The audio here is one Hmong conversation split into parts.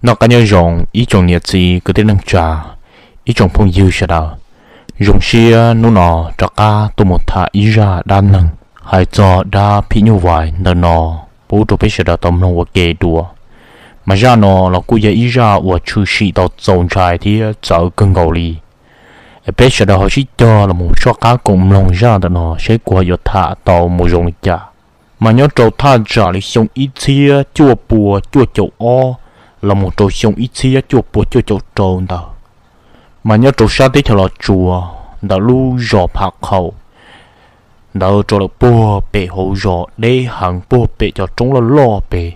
Noj qab nyob zoo ib tsoom niam txiv kwv tij neej tsa, ib tsoom phooj ywg sawv daws. Zoo siab hnub no rov qab tuaj mus tham ib zaj dab neeg hais txog dab phim nyuj vais ntawm no pub rau peb sawv daws tau mloog ua ke dua. Mas zaj no los kuj yog ib zaj uas tshwm sim tau txaus ntshai thiab txawv kawg nkaus li. Es peb sawv daws ho sib cog los mus soj qab koom mloog zaj ntawm no seb kuv ho yuav tham tau mus zoo li cas. Mas nyob rau thaj tsam li xyoo ib txhiab cuaj pua cuaj caum ob los mus rau xyoo ib txhiab cuaj pua cuaj caum rau ntawd, mas nyob rau sab teb chaws Los Tsuas ntawm lub zos Pham Qhaum ntawd rau lawm puag pem hauv zos deb heev puag pem cov roob loj loj pem.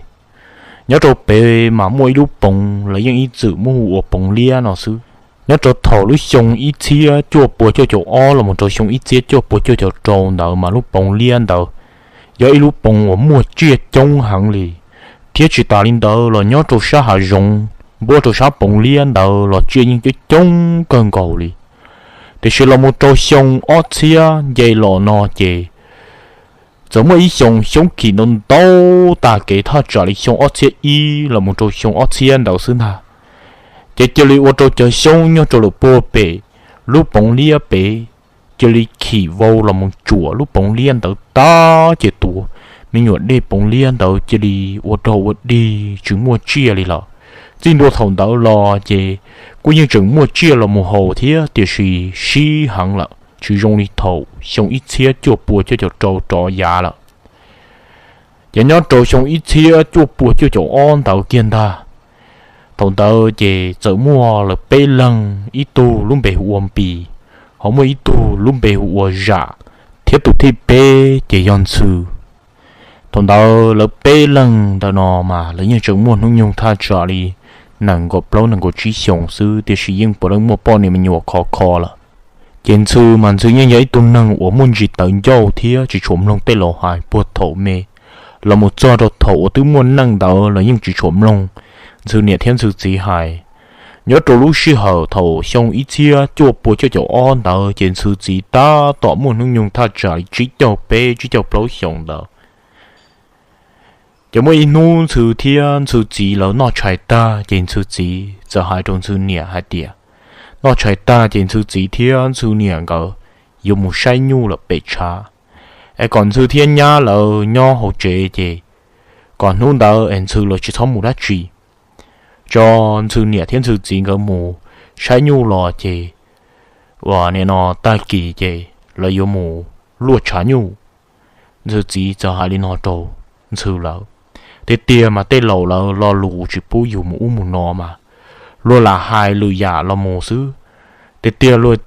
Nyob rau pem mas muaj ib lub poov lawv yeej ib txwm muab hu ua Poov Liab no xwb. Nyob rau thaum lub xyoo ib txhiab cuaj pua cuaj caum ob los mus rau xyoo ib txhiab cuaj pua cuaj caum rau ntawd mas lub Poov Liab ntawd yog ib lub poov uas muaj tsiaj coob heev li, thiab tsis tas li ntawd los nyob rau sab hav zoov npuab rau sab Poov Liab ntawd los tsiaj yeej coob coob kawg nkaus li. Tiam sis los mus rau xyoo ob txhiab nce los no ces txawm muaj ib xyoo xyoob khim ntau ntau tag kev thaj tsam li xyoo ob txhiab ib los mus rau xyoo ob txhiab ntawd xwb ntag, ces cia li ua rau cov xyoob nyob rau lawm puag pem lub Poov Liab pem cia li khim vau los mus tsuam lub Poov Liab ntawd tag ces tus me nyuam dej Poov Liab ntawd cia li ua rog ua dig tsis muaj tsiaj li lawm. Txij ntua thaum ntawd los ces kuj yeej tseem muaj tsiaj los mus haus thiab tiam sis sib heev lawm tsis zoo li thaum xyoo ib txhiab cuaj pua cuaj caum rau rov yav lawm. Ces nyob rau xyoo ib txhiab cuaj pua cuaj caum ob ntawd kiag ntag, thaum ntawd ces txawm muaj lawv peb leeg, ib tug lub npe hu ua Npis, ho muaj ib tug lub npe hu ua Zam, thiab tus thib peb ces yog Ntxhw. Thaum ntawd lawv peb leeg ntawm no mas lawv yeej tseem muaj hnub nyoog thaj tsam li nees nkaum plaub nees nkaum tsib xyoos xwb tiam sis yeej puav leej muaj poj niam me nyuam khov kho lawm. Ces Ntxhw mas Ntxhw yeej yog ib tug neeg uas muaj ntsis tawv ncauj thiab tsis tshua mloog tej laus hais puag thaum me los mus txog rau thaum uas twb muaj neej ntawd los yeej tsis tshua mloog Ntxhw niam thiab Ntxhw txiv hais. Nyob rau lub sij hawm thaum xyoo ib txhiab cuaj pua cuaj caum ob ntawd ces Ntxhw txiv tab tom muaj hnub nyoog thaj tsam li tsib caug peb tsib caug plaub xyoos ntawd. Ces muaj ib hnub Ntxhw thiab Ntxhw txiv lawv noj tshais tag ces Ntxhw txiv txawm hais rau Ntxhw niam hais tias, noj tshais tag ces Ntxhw txiv thiab Ntxhw niam nkawd yuav mus saib nyuj lawm pem tshav, es kom Ntxhw thiab nyab lawv nyob hauv tsev ces kom hnub ntawd es Ntxhw lawv tsis txhob mus dab tsi, tso Ntxhw niam thiab Ntxhw txiv nkawd mus saib nyuj los ces uas nim no tag kis ces lawv yuav mus luaj tshav nyuj. Ntxhw txiv txawm hais li no rau Ntxhw lawv. Tiag tiag mas tej laus lawv lo lus tsis pub yus mus ub mus no mas, luag lam hais lwm yam los mus xwb. Tiag tiag luag,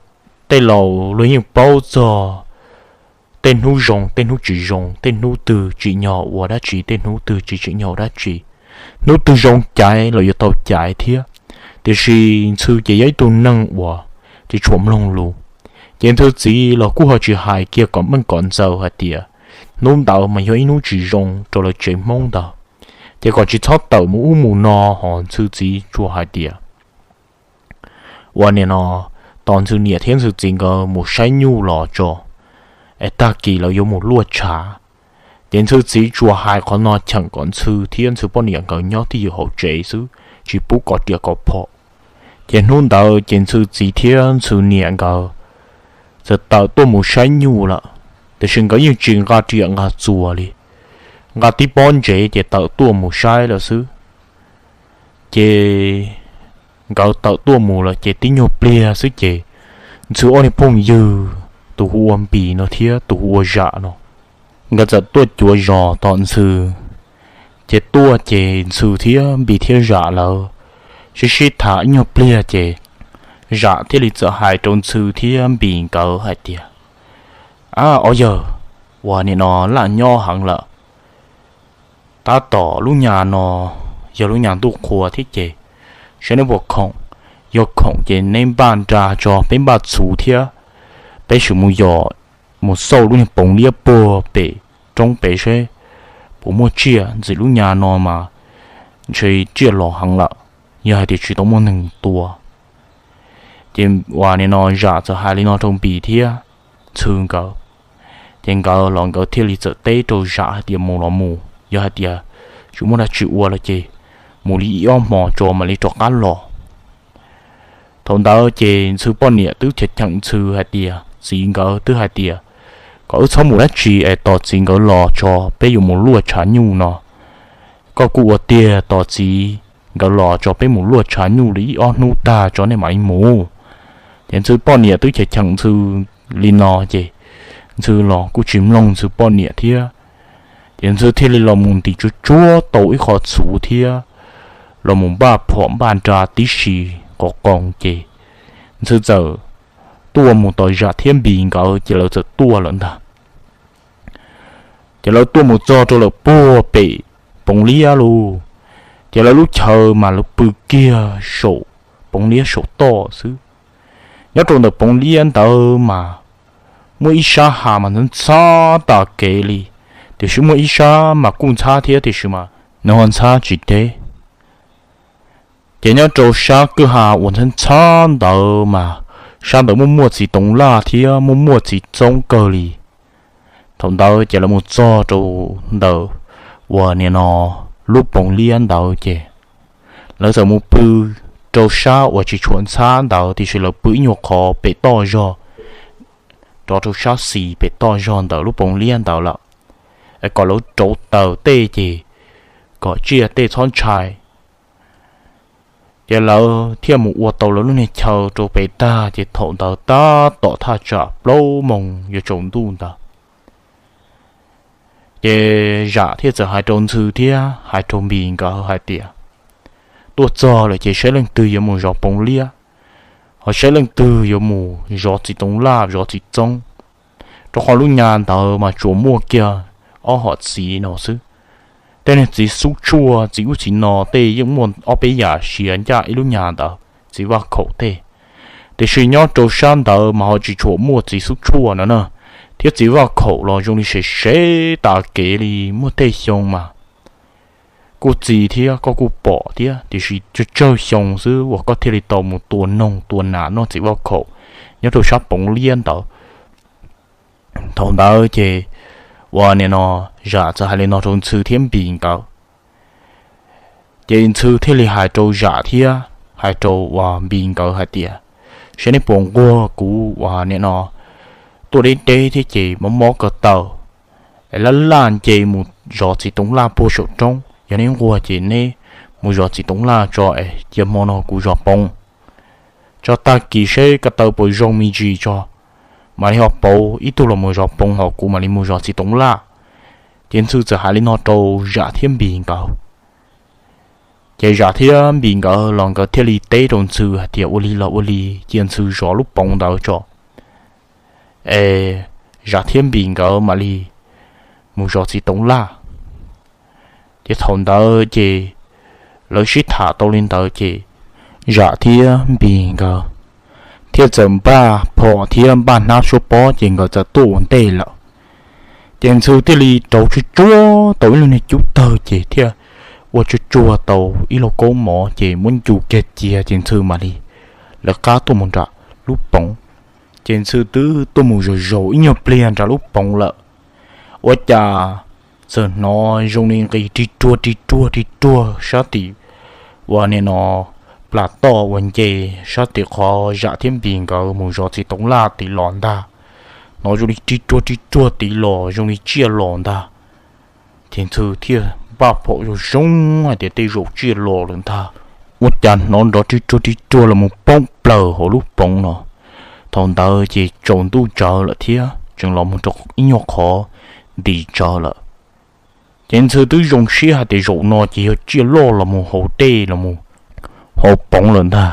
tej laus luag yeej paub txog tej hnub zoo tej hnub tsis zoo, tej hnub twg tsim nyog ua dab tsi tej hnub twg tsis tsim nyog ua dab tsi, hnub twg zoo caiv los yuav tau caiv thiab. Tiam sis Ntxhw ces yog ib tug neeg uas tsis tshua mloog lus, ces Ntxhw txiv los kuj ho tsis hais kiag kom meej kom ntxaws hais tias hnub ntawd mas yog ib hnub tsis zoo rau lawv tsev Hmoob ntawd, ces kom tsis txhob tawm mus ub mus no. Ho Ntxhw txiv tsuas hais tias uas nim no tos Ntxhw niam thiab Ntxhw txiv nkawd mus saib nyuj los tso, es tag kis lawv yuav mus luaj tshav. Ces Ntxhw txiv tsuas hais qhov no cheem kom Ntxhw thiab Ntxhw poj niam nkawd nyob twj ywm hauv tsev xwb, tsis pub kov riam kov phom. Ces hnub ntawd ces Ntxhw txiv thiab Ntxhw niam nkawd txawm tawm tuaj mus saib nyuj lawm, tiam sis nkawd yeej tsis nqa riam nqa txuas li, nqa tib pob ntsev ces tawm tuaj mus saib lawm xwb. Ces nkawd tawm tuaj mus lawm ces tib nyuag pliag xwb ces Ntxhw ob niag phooj ywg, tus hu ua Npis no thiab tus hu ua Zam no, nkawd txawm tuaj cuav zos tos Ntxhw. Ces tuaj ces Ntxhw thiab Npis thiab Zam lawv sib sib tham ib nyuag pliag ces Zam thiaj li txawm hais rau Ntxhw thiab Npis nkawd hais tias, a, ob yawg, uas nim no laj nyob heev lawm, tab tom lub nyas no yog lub nyas ntuj qhua thiab ces saib neb puas khoom, yog khoom ces neb npaj nra tso peb npaj txhuv thiab peb sim mus yos, mus xauj lub nyuag poov liab puag pem roob pem seb puas muaj tsiaj. Ntxim lub nyas no mas ntshe tsiaj los heev lawm, yog hais tias tsis tau muaj neeg tua. Ces uas nim no Zam txawm hais li no rau Npis thiab Ntxhw nkawd, ces nkawd los nkawd thiaj li txawm teb rau Zam hais tias mus los mus, yog hais tias tsis muaj dab tsi ua lawm ces mus li ib ob hmo tso mam li rov qab los. Thaum ntawd ces Ntxhw poj niam twb cheem cheem Ntxhw hais tias, txiv nkawd twb hais tias, kom wb txhob mus dab tsi es tos txiv nkawd los tso peb yuav mus luaj tshav nyuj no. Koj kuj ua tiag, tos txiv nkawd los tso peb mus luaj tshav nyuj li ib ob hnub tag tso nej mam li mus. Ces Ntxhw poj niam twb cheem cheem Ntxhw li no ces Ntxhw los kuj tsis mloog Ntxhw poj niam thiab. Ces Ntxhw thiaj li los mus ntim tsuag tsuag tau ib qho txhuv thiab los mus npaj phom npaj nra tib si qos qoos ces Ntxhw txawm tuaj mus tom Zam thiab Npis nkawd ces lawv txawm tuaj lawm ntag. Ces lawv tuaj mus txog rau lawm puag pem Poov Liab lauj. Ces lawv lub chaw mas lawv pw kiag saum Poov Liab saum toj xwb. Nyob rau ntawm Poov Liab ntawd mas muaj ib sab hav mas ntxhab ntxhab tas kev li, tiam sis muaj ib sab mas kuj ntxhab thiab tiam sis mas nws ho ntxhab tsis deb. Ces nyob rau sab kwj ha uas ntxhab ntxhab ntawd mas sab ntawd muaj muaj txiv toov laj thiab muaj muaj txiv txoob kawg li. Thaum ntawd ces lawv mus txog rau ntawm uas nim no lub Poov Liab ntawd ces lawv txawm mus pw rau sab uas tsis tshua ntxhab ntawd tiam sis lawv pw ib nyuag qhov pem toj zog, rov rau sab xis pem toj zog ntawm lub Poov Liab ntawd lawm, es kom lawv rauv taws tej ces kom tsiaj tej txhob ntshai. Ces lawv thiaj mus ua tau lawv lub niag chaw rau pem tag ces thaum ntawd tab tom thaj tsam plaub moos yuav tsaus ntuj ntawd. Ces Zam thiaj txawm hais rau Ntxhw thiab hais rau Npis nkawd hais tias, tuaj txog lawm ces saib leej twg yuav mus zov Poov Liab, ho saib leej twg yuav mus zov txiv toov laj zov txiv txoob. Rau qhov lub nyab ntawd mas tsuas muaj kiag ob hom txiv no xwb. Tej niag txiv xub tshuaj txiv ub txiv no tej yeej muaj ob peb yam siav ncaj ib lub nyab ntawd, txiv vaj khaum tej. Tiam sis nyob rau sab ntawd mas ho tsis tshua muaj txiv xub tshuaj no na, thiab txiv vaj khaum los zoo li sev sev tas kev li, muaj tej xyoo mas kuj txi thiab koj kuj pom thiab tiam sis tsawg tsawg xyoo xwb uas koj thiaj li tau mus tua noog tua nas noj txiv vaj khaum nyob rau sab Poov Liab ntawd. Thaum ntawd ces uas nim no Zam txawm hais li no rau Ntxhw thiab Npis nkawd. Ces Ntxhw thiaj li hais rau Zam thiab hais rau uas Npis nkawd hais tias, saib neb puas nquag kuv uas nim no tuaj deb deb thiab ces mob mob ko taw, es laj laj nce mus zov txiv toov laj puag saum roob. Yog neb nquag ces neb mus zov txiv toov laj tso es cia hmo no kuv zov Poov, tso tag kis seb ko taw puas zoo me ntsis tso, mam li ho pauv ib tug los mus zov Poov ho kuv mam li mus zov txiv toov laj. Ces Ntxhw txawm hais li no rau Zam thiab Npis nkawd. Ces Zam thiab Npis nkawd los nkawd thiaj li teb rau Ntxhw hais tias ua li los ua li, cia Ntxhw zov lub Poov ntawd tso, es Zam thiab Npis nkawd mam li mus zov txiv toov laj. Ces thaum ntawd ces lawv sib tham tau li ntawd ces Zam thiab Npis nkawd thiaj txawm npaj phom thiab npaj hnab suab pob ces nkawd txawm tuaj ua ntej lawm. Ces Ntxhw thiaj li rauv tsuag tsuag tau ib lub niag cub tawg ces thiaj ua tsuag tsuag tau ib lauj kaub mov ces muab ncu kiag cia ces Ntxhw mam li lawv qab tuaj mus nram lub Poov. Ces Ntxhw twb tuaj mus zaum zaum ib nyuag pliag nram lub Poov lawm, ua cas txawm hnov zoo li nqis ri ruag ri ruag ri ruag sab tim uas nim no plas toj uas nce sab tim qhov Zam thiab Npis nkawd mus zov txiv toov laj tid los ntag. Hnov zoo li ri ruag ri ruag tid los zoo li tsiaj los ntag. Ces Ntxhw thiaj npaj phom zoo zoo hais tias tej zaum tsiaj los lawm ntag. Ua cas hnov nrov ri ruag ri ruag los mus poob plaws hauv lub Poov no. Thaum ntawd ces tsaus ntuj tsawv lawm thiab tseem los mus rau ib nyuag qhov ntim tsawv lawm. Ces Ntxhw twb zoo siab hais tias zaum no ces yog tsiaj loj los mus hauv dej los mus hauv Poov lawm ntag.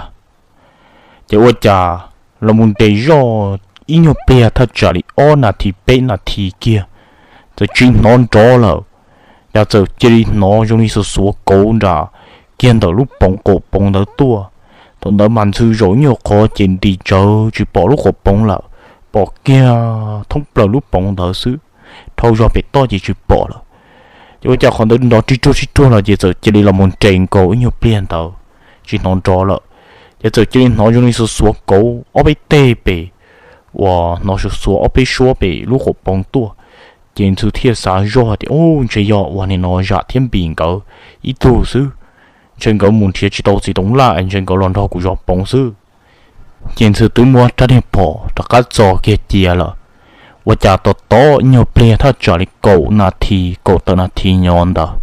Ces ua cas los mus nres zoj ib nyuag pliag thaj tsam li ob nas this peb nas this kiag, txawm tsis hnov nrov lawm, cas txawm cia li hnov zoo li xuav xuav kauv nram kiag ntawm lub Poov, quas Poov ntawd tuaj. Thaum ntawd mas Ntxhw zaum ib nyuag qhov ces ntim tsawv tsis pom lub quas Poov lawm, pom kiag thoob plaws lub Poov ntawd xwb, dhau zog pem toj ces tsis pom lawm. Ces ua cas qhov ntawd nrov ri ruag ri ruag los ces txawm cia li los mus nres nkaus ib nyuag pliag ntawd tsis hnov nrov lawm. Ces txawm cia li hnov zoo li xuav xuav kauv ob peb teg pem, uas hnov xuav xuav ob peb suab pem lub quas Poov tuaj. Ces Ntxhw thiaj xav zoj tias, u, ntshe yog uas nim no Zam thiab Npis nkawd ib tug xwb. ntshe nkawd mus nrhiav tsis tau txiv toov laj es ntshe nkawd los nrog kuv zov poov xwb. Ces Ntxhw twb muab rab niag phom rov qab txo kiag cia lawm. Ua cas tos tos nyuag pliag thaj tsam li kaum nas this kaum tawm nas this nyob ntawd,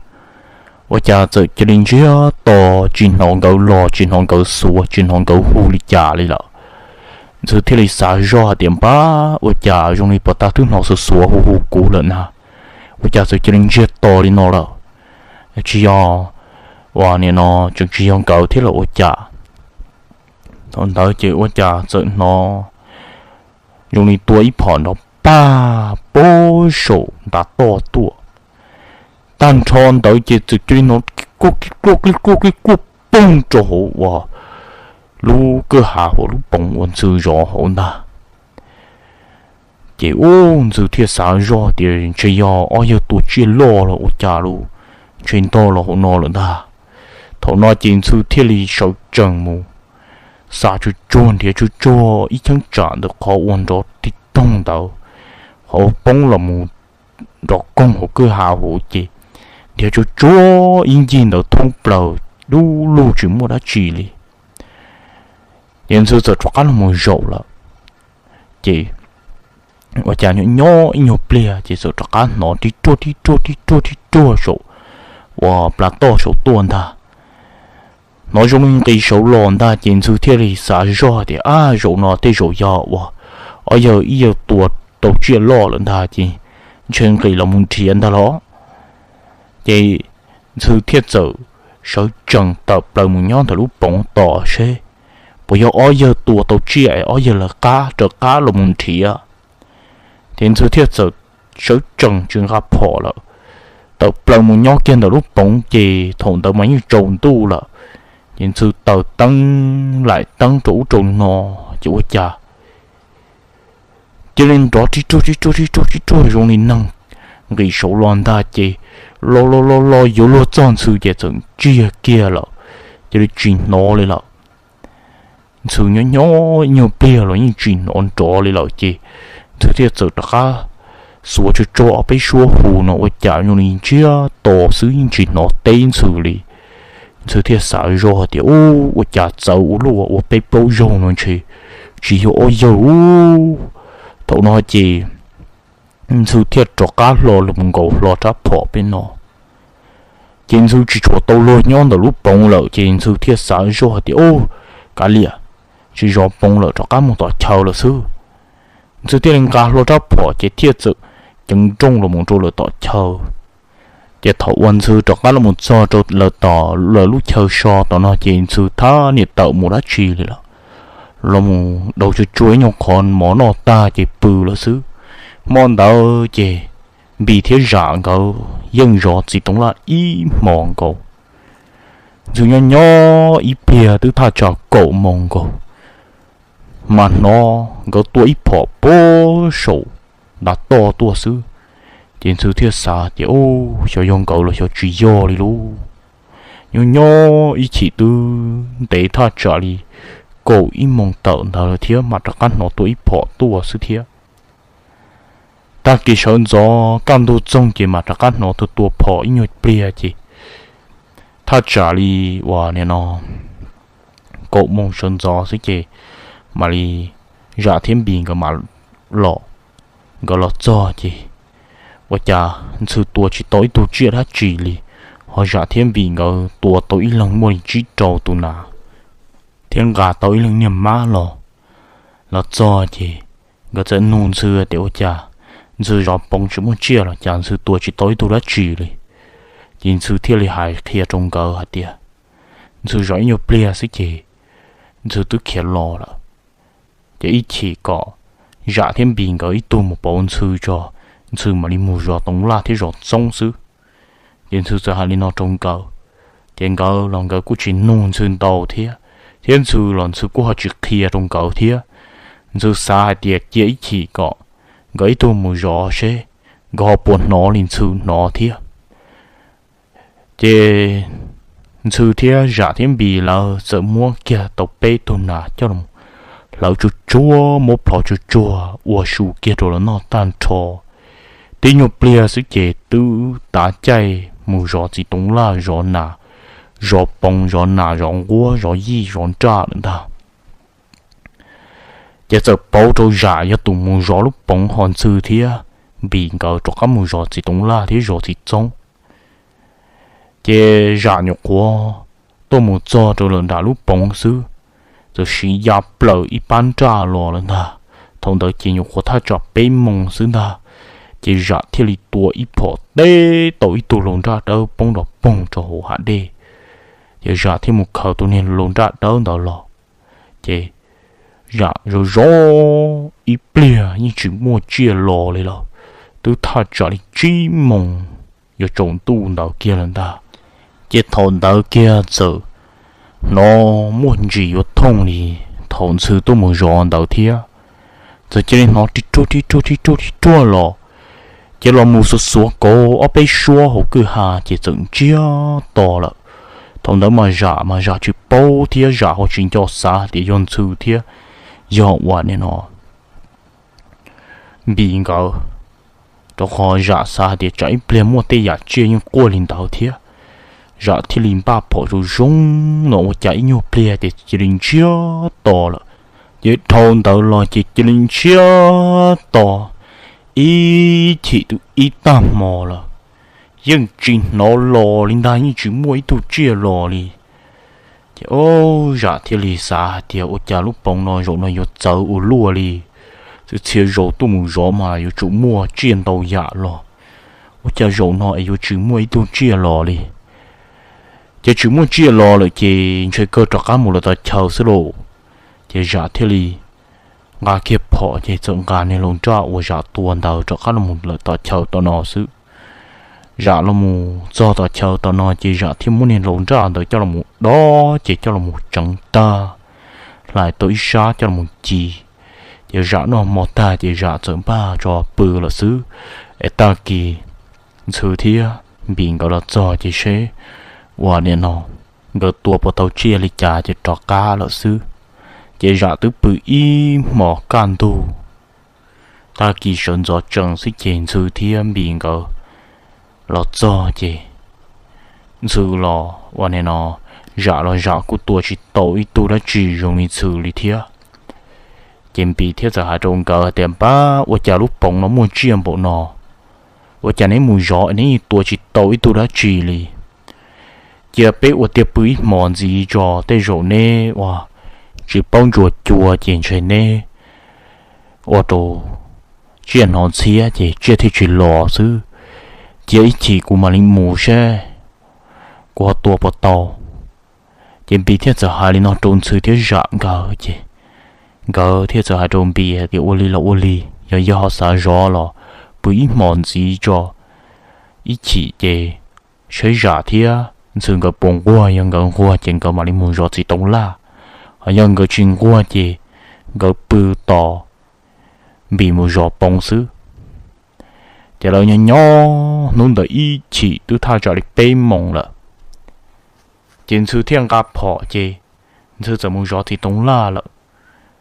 ua cas txawm cia li ntsiag to, tsis hnov nkawd los, tsis hnov nkawd xuav, tsis hnov nkawd hu li cas li lawm. Ntxhw thiaj li xav zoj hais tias, npab, ua cas zoo li puag ta twb hnov xuav xuav hu hu kuv lawm na, ua cas txawm cia li ntsiag to li no lawm? Tsis yog, uas nim no tseem tsis yog nkawd thiab los ua cas? Thaum ntawd ces ua cas txawm hnov zoo li tua ib phom nrov pag puag saum ntav toj tuaj. Tag nrho ntawd ces txawm cia li hnov kij kuaj kij kuaj kij kuaj kij kuaj poog rau hauv uas lub kwj ha hauv lub poov uas Ntxhw zov hauv ntag. Ces ub, Ntxhw thiaj xav zoj tias ntshe yog ob yawg tua tsiaj loj los ua cas los, ntshe ntog los hauv no lawm ntag. Thaum no ces Ntxhw thiaj li sawv tsees mus, xa tsuag tsuag nrhiav tsuag tsuag ib cheeb tsam ntawm qhov uas nrov tig toog ntawd, qhov poob los mus nrov koog hauv kwj ha hauv ces nrhiav tsuag tsuag ib ncig ntawd thoob plaws, dub lug tsis muaj dab tsi li. Ces Ntxhw txawm rov qab los mus zaum lawm. Ces ua cas nyob nyob ib nyuag pliag ces txawm rov qab hnov tib ruaj tib ruaj tib ruaj tib ruaj saum uas plas toj saum tuaj ntag. Hnov zoo li nqis saud los ntag ces Ntxhw thiaj li xav zoj tias, ab, zaum no tej zaum yog uas ob yawg ib yawg tua tau tsiaj loj lawm ntag ces ntshe nqis los mus nrhiav ntag los. Ces Ntxhw thiaj txawm sawv tsees tawm plaws mus nyob ntawm lub poov tos seb puas yog ob yawg tua tau tsiaj es ob yawg lawv qab raws qab los mus nrhiav. Ces Ntxhw thiaj txawm sawv tsees tsis nqa phom lawm, tawm plaws mus nyob kiag ntawm lub poov ces thaum ntawd mas yeej tsaus ntuj lawm. Ces Ntxhw taws teeb laim teeb rau ub rau no, ces ua cas cia li nrov tib ruaj tib ruaj tib ruaj tib ruaj zoo li neeg nqis saud los ntag ces los los los los yuav luag txog Ntxhw ces txawm ntsiag kiag lawm, cia li tsis hnov li lawm. Ntxhw nyob nyob ib nyuag pliag los yeej tsis hnov nrov li lawm ces Ntxhw thiaj txawm rov qab xuav tsuag tsuag ob peb suab hu no ua cas zoo li ntsiag to xwb yeej tsis hnov teb Ntxhw li. Ntxhw thiaj xav zoj tias, ub, ua cas txawv ua luaj ua peb plaub zaug no ntshe tsis yog ob yawg ub. Thaum no ces Ntxhw thiaj rov qab hlo los nkaus hlo rab phom peb no. Ces Ntxhw tsis tshua tau luag nyob ntawm lub poov lawm ces Ntxhw thiaj xav zoj tias, ub, kav liam, tsis zov poov lawm, rov qab mus tom chaw lawm xwb. Ntxhw thiaj li nqa hlo rab phom ces thiaj txawm ceev nrooj los mus rau lawm tom chaw. Ces thaum uas Ntxhw rov qab los mus txog rau lawv tom lawv lub chaw so tom no ces Ntxhw thab niam tawm mus dab tsi li lawm, los mus daus tsuag tsuag ib nyuag qhov mov noj tag ces pw lawm xwb. Hmo ntawd ces Npis thiab Zam nkawd yeej zov txiv toov laj ib hmo nkaus. Ntxhw nyob nyob ib pliag twb thaj tsam kaum moos nkaus, mas hnov nkawd tua ib phom puag saum ntav toj tuaj xwb. Ces Ntxhw thiaj xav tias, ub, xyov yog nkawd los xyov tsis yog li lauj. Nyob nyob ib chim twb ntev thaj tsam li kaum ib moos tawm ntawd lawm thiab mas rov qab hnov tua ib phom tuaj xwb thiab. Tag kis sawv ntxov kaj ntug txoog ces mas rov qab hnov tua tua phom ib nyuag pliag ces thaj tsam li uas nim no kaum moos sawv ntxov xwb ces mam li Zam thiab Npis nkawd mam los. Nkawd los txog ces ua cas Ntxhw tua tsis tau ib tug tsiaj dab tsi li, ho Zam thiab Npis nkawd tua tau ib leeg muaj li tsib rau tus nas thiab nqa tau ib leeg niag mab los. Los txog ces nkawd txawm nug Ntxhw tias, ua cas Ntxhw zov poov tsis muaj tsiaj los cas Ntxhw tua tsis tau ib tug dab tsi li? Ces Ntxhw thiaj li hais qhia rau nkawd hais tias Ntxhw zov ib nyuag pliag xwb ces Ntxhw twb khiav los lawm. Ces ib chim kom Zam thiab Npis nkawd ib tug mus pauv Ntxhw tso, Ntxhw mam li mus zov toov laj thiab zov txoob xwb. Ces Ntxhw txawm hais li no rau nkawd, ces nkawd los nkawd kuj tsis nug Ntxhw ntau thiab, thiab Ntxhw los Ntxhw kuj ho tsis qhia rau nkawd thiab. Ntxhw xav hais tias cia ib chim kom nkawd ib tug mus zov seb nkawd ho puas hnov li Ntxhw hnov thiab. Ces Ntxhw thiab Zam thiab Npis lawv txawm muab kiag tau peb tug nas coj los hlawv tsuag tsuag, muab plhov tsuag tsuag ua su kiag rau lawv noj tag nrho. Tib nyuag pliag xwb ces twb tav caij mus zov txiv toov laj zov nas, zov poov zov nas zov nquab zov yij zov nraj lawm ntag. Ces txawm pauv rau Zam yog tus mus zov lub poov, ho Ntxhw thiab Npis nkawd rov qab mus zov txiv toov laj thiab zov txiv txoob. Ces Zam nyuam qhuav tuaj mus txog rau lawm nram lub poov xwb, txawm siv ya plaws ib pab nraj los lawm ntag. Thaum ntawd ces nyuam qhuav thaj tsam peb moos xwb ntag, ces Zam thiaj li tua ib phom teb tau ib tug laus nraj dawb poob rov poog rau hauv hav dej. Ces Zam thiaj mus khaws tus niag laus nraj dawb ntawd los. Ces Zam zov zov ib pliag yeej tsis muaj tsiaj los li lawm, twb thaj tsam li tsib moos yuav tsaus ntuj ntawd kiag lawm ntag. Ces thaum ntawd kiag txawm hnov muaj ntsis yuav thooj li thaum Ntxhw tuaj mus zov ntawd thiab. Txawm cia li hnov ri ruag ri ruag ri ruag ri ruag los, ces los mus xuav xuav kauv ob peb suab hauv kwj ha ces txawm ntsiag to lawm. Thaum ntawd mas Zam mas Zam tsis paub thiab Zam ho tsis nco xav hais tias yog Ntxhw thiab yog uas nim no Npis nkawd, rau qhov Zam xav hais tias tsam ib pliag muaj tej yam tsiaj yeej quaj li ntawd thiab. Zam thiaj li npaj phom zoo zoo no ua cas ib nyuag pliag ces cia li ntsiag to lawm. Ces dhau ntawd los ces cia li ntsiag to ib chim twb ib tag hmo lawm, yeej tsis hnov los li ntag, yeej tsis muaj ib tug tsiaj los li. Ces o, Zam thiaj li xav hais tias ua cas lub poov no zaum no yuav txawv ua luaj li, txhia txhia zaus tuaj mus zov mas yuav tsum muaj tsiaj ntau yam los, ua cas zaum no es yuav tsis muaj ib tug tsiaj los li. Ces tsis muaj tsiaj los lawm ces ntshe kawg rov qab mus lawm tom chaw xwb lauj. Ces Zam thiaj li nqa kiag phom ces txawm nqa niag laus nraj uas Zam tua ntawd rov qab los mus lawm tom chaw tom no xwb. Zam los mus txog tom chaw tom no ces Zam thiaj muab niag laus nraj ntawd coj los mus dob ces coj los mus tseev tag, hlais tau ib sab coj los mus ci. Ces Zam noj hmo tag ces Zam txawm npaj tso pw lawm xwb. Es tag kis Ntxhw thiab Npis nkawd los txog ces seb uas nim no nkawd tua puas tau tsiaj li cas ces rov qab lawm xwb. Ces Zam twb pw ib hmos kaj ntug, tag kis sawv ntxov tsees xwb ces Ntxhw thiab Npis nkawd los txog ces Ntxhw los uas nim no Zam los Zam kuj tua tsis tau ib tug dab tsi zoo li Ntxhw li thiab. Ces Npis thiaj txawm hais rau nkawd tias, Npab, ua cas lub poov no muaj tsiaj npaum no? Ua cas neb mus zov neb tua tsis tau ib tug dab tsi li? Cia peb ua tiag pw ib hmos ntxiv tso, tej zaum neb ua tsis paub ntsuas cua ces ntshe neb ua rau tsiaj hnov ntxhiab ces tsiaj thiaj tsis los xwb. Cia ib chim kuv mam li mus seb kuv ho tua puas tau. Ces Npis thiaj txawm hais li no rau Ntxhw thiab Zam nkawd ces nkawd thiaj txawm hais rau Npis hais tias, Ua li los ua li, yog yog ho xav zov los pw ib hmos ntxiv tso, ib chim ces saib Zam thiab Ntxhw nkawd puas nquag, yog nkawd nquag ces nkawd mam li mus zov txiv toov laj, ho yog nkawd tsis nquag ces nkawd pw tos Npis mus zov poov xwb. Ces lawv nyob nyob hnub ntawd ib chim twb thaj tsam li peb moos lawm, ces Ntxhw thiaj nqa phom ces Ntxhw txawm mus zov txiv toov laj lawm,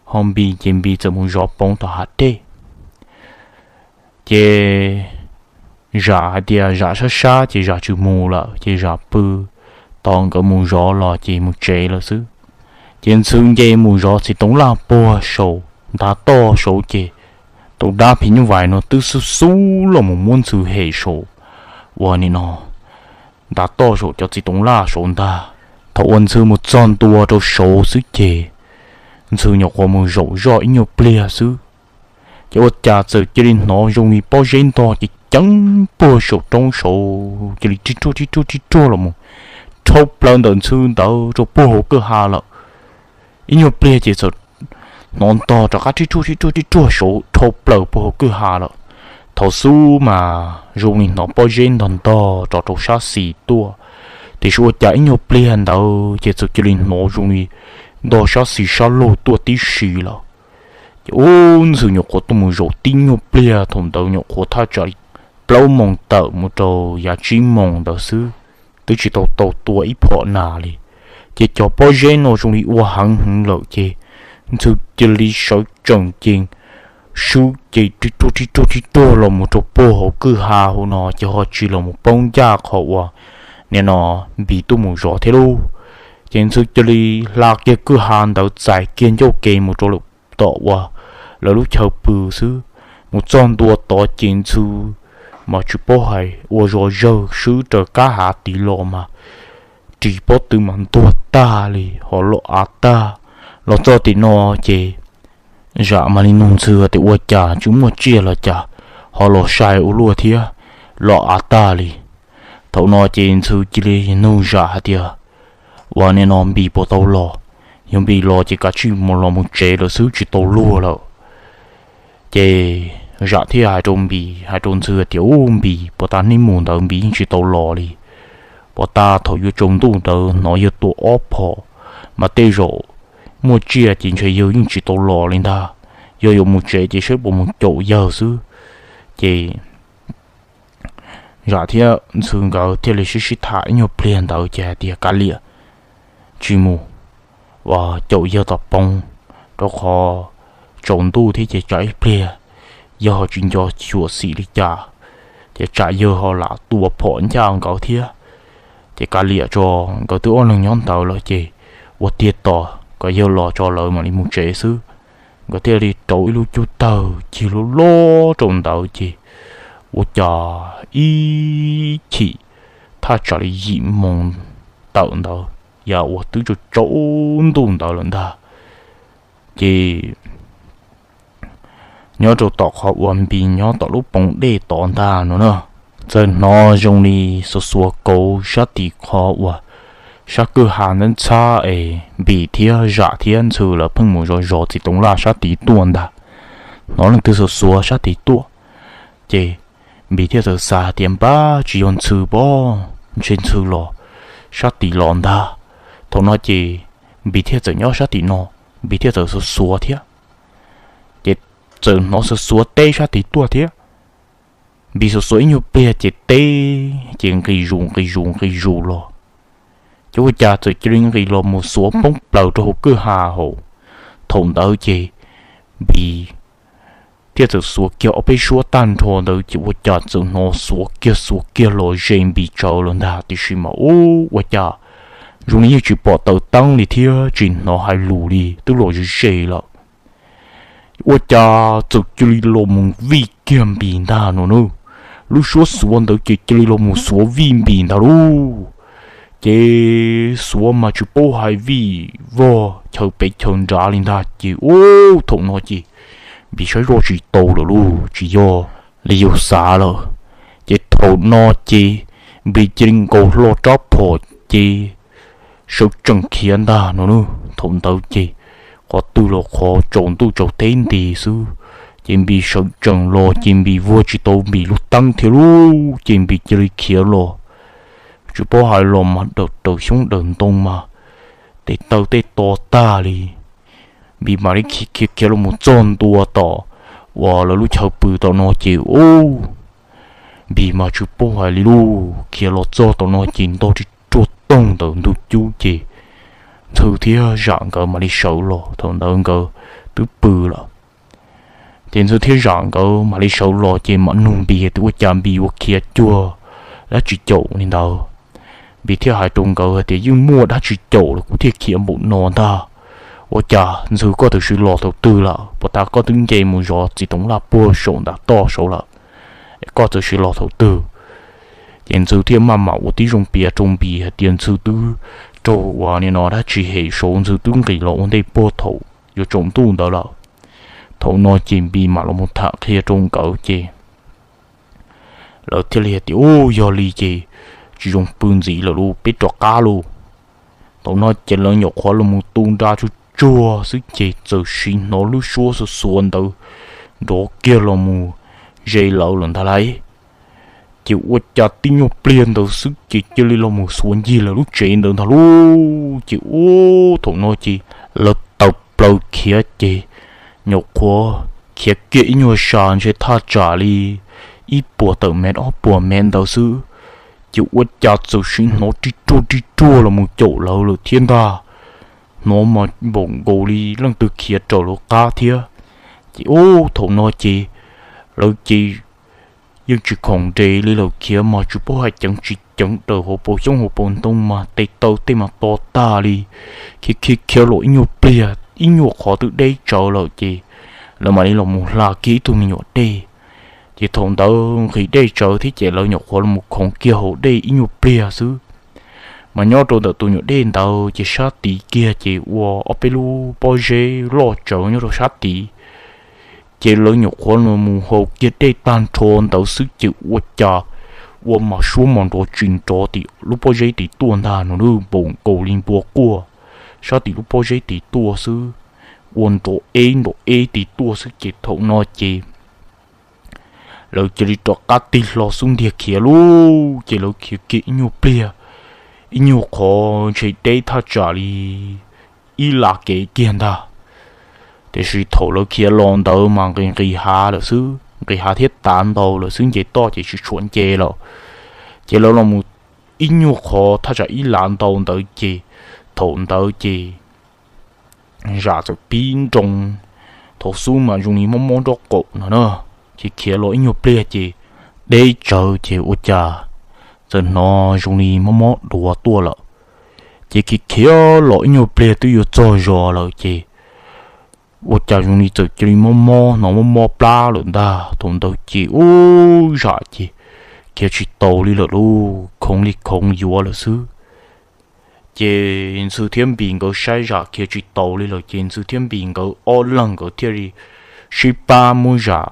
ho Npis ces Npis txawm mus zov poov tom hav dej. Ces Zam hais tias Zam sab sab ces Zam tsis mus lawm ces Zam pw tos nkawd mus zov los ces mus tsev lawm xwb. Ces Ntxhw nce mus zov txiv toov laj puag saum ntav toj saud ces tus dab phim nyuj vais no twb xub xub los mus muab Ntxhw hem saum uas nim no ntav toj saum cov txiv toov laj saud ntag. Thaum uas Ntxhw mus txog ntua rau saud xwb ces Ntxhw nyuam qhuav mus zaum zoj ib nyuag pliag xwb, ces ua cas txawm cia li hnov zoo li pob zeb ntog ces ceev puag saum roob saud cia li rib ruag rib ruag rib ruag los mus dhau plaws ntawm Ntxhw ntawd rau puag hauv kwj ha lawm. Ib nyuag pliag ces txawm hnov ntog rov qab rib ruag rib ruag rib ruag saud dhau plaws puag hauv kwj ha lawm. Thaum xub mas zoo li hnov pob zeb ntog ntog rov rau sab xis tuaj, tiam sis ua cas ib nyuag pliag ntawd ces txawm cia li hnov zoo li ntog sab xis sab laug tuaj tib si lawm. Ces ub Ntxhw nyuam qhuav tuaj mus zaum tib nyuag pliag, thaum ntawd nyuam qhuav thaj tsam li plaub moos tawm mus rau yav tsib moos ntawd xwb, twb tsis tau tau tua ib phom nas li. Ces cov pob zeb no zoo li ua heev heev lawm ces Ntxhw cia li sawv tsees ces swb ces rib ruag rib ruag rib ruag los mus rau puag hauv kwj ha hauv no ces ho tsis los mus poob ncaj qhov uas nim no Npis tuaj mus zov thiab lauj. Ces Ntxhw cia li hla kiag kwj ha ntawd txais kiag ncauj ke mus rau lawm tom uas lawv lub chaw pw xwb. Mus txog ntua tod ces Ntxhw mas tsis paub hais ua zog zawg swb raws kab hav tid los mas ris pob tw mas ntuag tag li ho los av tag. Los txog tim no ces Zam mam li nug Ntxhw tias ua cas tsis muaj tsiaj los cas ho los sai ua luaj thiab los av tag li. Thaum no ces Ntxhw cia li nug Zam hais tias, Ua nim no Npis puas tau los? Yog Npis los ces kav tsij mus los mus tsev lawm xwb tsis tau luag lawm. Ces Zam thiaj hais rau Npis, hais rau Ntxhw tias, Ub, Npis puag ta hnub mus ntawd Npis yeej tsis tau los li. Puag ta thaum yuav tsaus ntuj ntawd hnov yawg tua ob phom, mas tej zaum muaj tsiaj ces ntshe yawg yeej tsis tau los li ntag. Yog yuav mus tsev ces saib puas mus caum yawg xwb. Ces Zam thiab Ntxhw nkawd thiaj li sib sib tham ib nyuag pliag ntawd ces hais tias, Kav liam, tsis mus, ua caum yawg tom poob, rau qhov tsaus ntuj thiab ces tsam ib pliag yawg ho tsis nco xyuam xim li cas, ces tsam yawg ho lam tua phom ncaj nkawd thiab. Ces kav liam tso, nkawd twb ob leeg nyob ntawd lawm ces ua tiag tos kom yawg los tso lawv mam li mus tsev xwb. Nkawd thiaj li rauv ib lub cub tawg cig loj loj rau ntawd ces ua cas ib chim thaj tsam li yim moos tawm ntawd, yam uas twb tsaus tsaus ntuj ntawd lawm ntag. Ces nyob rau tom qhov uas Npis nyob tom lub poov dej tod ntag no na, txawm hnov zoo li xuav xuav kauv sab tim qhov uas sab kwj ha ntxhab es Npis thiab Zam thiab Ntxhw lawv pheej mus zov zov txiv toov laj sab tid tuaj ntag. Hnov leej twg xuav xuav sab tid tuaj, ces Npis thiaj txawm xav tias, Npab, tsis yog Ntxhw pob, ntshe Ntxhw los sab tid los ntag. Thaum no ces Npis thiaj txawm nyob sab tim no, Npis thiaj txawm xuav xuav thiab. Ces txawm hnov xuav xuav teb sab tid tuaj thiab. Npis xuav xuav ib nyuag pliag ces teb ces nqis zus nqis zus nqis zus los. Ces ua cas txawm cia li nqis los mus xuav poob plaws rau hauv kwj ha hauv. Thaum ntawd ces Npis thiaj txawm xuav kiag ob peb suab tag nrho ntawd ces ua cas txawm hnov xuav kiag xuav kiag los ze Npis tsawv lawm ntag, tiam sis mas ub, ua cas zoo li yeej tsis pom taws teeb li thiab tsis hnov hais lus li, twb los ze ze lawm. Ua cas txawm cia li los mus vij kiag Npis ntag no na. Lub suab xuav ntawd ces cia li los mus xuav vij Npis ntag lauj. Ces xuav mas tsis paub hais vij vog chaw pem chaw nrad li ntag ces ub, thaum no ces Npis saib zoj tsis tau lawm lauj, tsis yog li yus xav lawm. Ces thaum no ces Npis cia li nkaus hlo rab phom ces sawv tsees khiav ntag no na. Thaum ntawd ces qhov twg los qhov tsaus ntuj tsaus teb nti xwb, ces Npis sawv tsees los ces Npis vuag tsis tau Npis lub teeb thiab lauj, ces Npis cia li khiav los. Tsis paub hais los mas dawm raws xyoob dawm ntoo mas tes taw tej to tag li. Npis mam li khiav khiav los mus txog ntua tom uas lawv lub chaw pw tom no ces ub, Npis mas tsis paub hais li lauj, khiav los txog tom no ces ntog ris ruag toog ntawm ntug cub ces Ntxhw thiab Zam nkawd mam li sawv los, thaum ntawd nkawd twb pw lawm. Ces Ntxhw thiab Zam nkawd mam li sawv los ces mam nug Npis tias ua cas Npis ua khiav cuag dab tsi caum li ntawd. Npis thiaj hais rau nkawd hais tias yeej muaj dab tsi caum los kuv thiaj khiav npaum no ntag. Ua cas Ntxhw koj txawm sim los thaum twg lawm? Puas tas koj twb nce mus zov txiv toov laj puag saum nram toj saud lawm, es koj txawm sim los thaum twg? Ces Ntxhw thiaj maj mam ua tib zoo piav rau Npis hais tias Ntxhw twb raug ua li no dab tsi hem saud, Ntxhw twb nqis los ua ntej puag thaum yuav tsaus ntuj ntawd lawm. Thaum no ces Npis mam los mus tham qhia rau nkawd ces lawv thiaj li hais tias ub, yog li ces tsis zoo pw ntxiv lawm lauj, peb rov qab lauj. Thaum no ces lawv nyuam qhuav los mus tu nra tsuag tsuag xwb ces txawm sim hnov lub suab xuav xuav ntawd nrov kiag los mus ze lawv lawm ntag lauj. Ces ua cas tib nyuag pliag ntawd xwb ces cia li los mus xuav ncig lawv lub tsev ntawd ntag lauj. Ces ub, thaum no ces lawv tawm plaws khiav ces nyuam qhuav khiav kiag ib nyuag sas ntshe thaj tsam li ib puas tawm mev ob puas mev ntawd xwb, ces ua cas txawm sim hnov rij ruag rij ruag los mus caum lawv lawm thiab ntag. Hnov mas npaum nkaus li leej twg khiav raws lawv qab thiab. Ces ub, thaum no ces lawv ces yeej tsis khoom nres li lawm, khiav mas tsis paub hais ceev tsis ceev, raws hauv paus xyoob hauv paus ntoo mas tes taw tej mas to tag li. Khiav khiav khiav los ib nyuag pliag ib nyuag qhov twb deb tsawv lawm ces lawv mam li los mus hla kiag ib tug me nyuam dej. Ces thaum ntawd nqhis dej tsawv thiab ces lawv nyuam qhuav los mus khoov kiag hauv dej ib nyuag pliag xwb. Mas nyob rau ntawm tus nyuam dej ntawd ces sab tid kiag ces ua ob peb lub pob zeb loj tsawv nyob rau sab tid. Ces lawv nyuam qhuav los mus haus kiag dej tag nrho ntawd xwb ces ua cas ua mas suab mos nrov tsis nrov tim lub pob zeb tid tuaj ntag no, npau nkaus li npua quaj sab tim lub pob zeb tid tuaj xwb, ua nrov eb nrov eb tid tuaj xwb ces thaum no ces lawv cia li rov qab tig hlo xub ntiag khiav lauj. Ces lawv khiav kiag ib nyuag pliag ib nyuag qhov ntshe deb thaj tsam li ib lam kev kiag ntag. Tiam sis thaum lawv khiav los ntawd mas nqis nqis hav lawm xwb, nqis hav thiab tav ntau lawm xwb, nce toj ces tsis tshua nce lawm. Ces lawv los mus ib nyuag qhov thaj tsam ib lam ntau ntawd ces thaum ntawd ces zam txawm pib nroo, thaum xub mas zoo li mob mob nraub qaum no na. Ces khiav los ib nyuag pliag ces deb tsawv ces ua cas txawm hnov zoo li mob mob duav tuaj lawm. Ces khiav khiav los ib nyuag pliag twb yuav txog zos lawm ces ua cas zoo li txawm cia li mob mob hnov mob mob plab lawm ntag. Thaum ntawd ces ub zam ces khiav tsis taus li lawm lauj, khoov li khoov yuav lawm xwb. Ces Ntxhw thiab Npis nkawd saib zam khiav tsis taus li lawm ces Ntxhw thiab Npis nkawd ob leeg nkawd thiaj li sib pab muab zam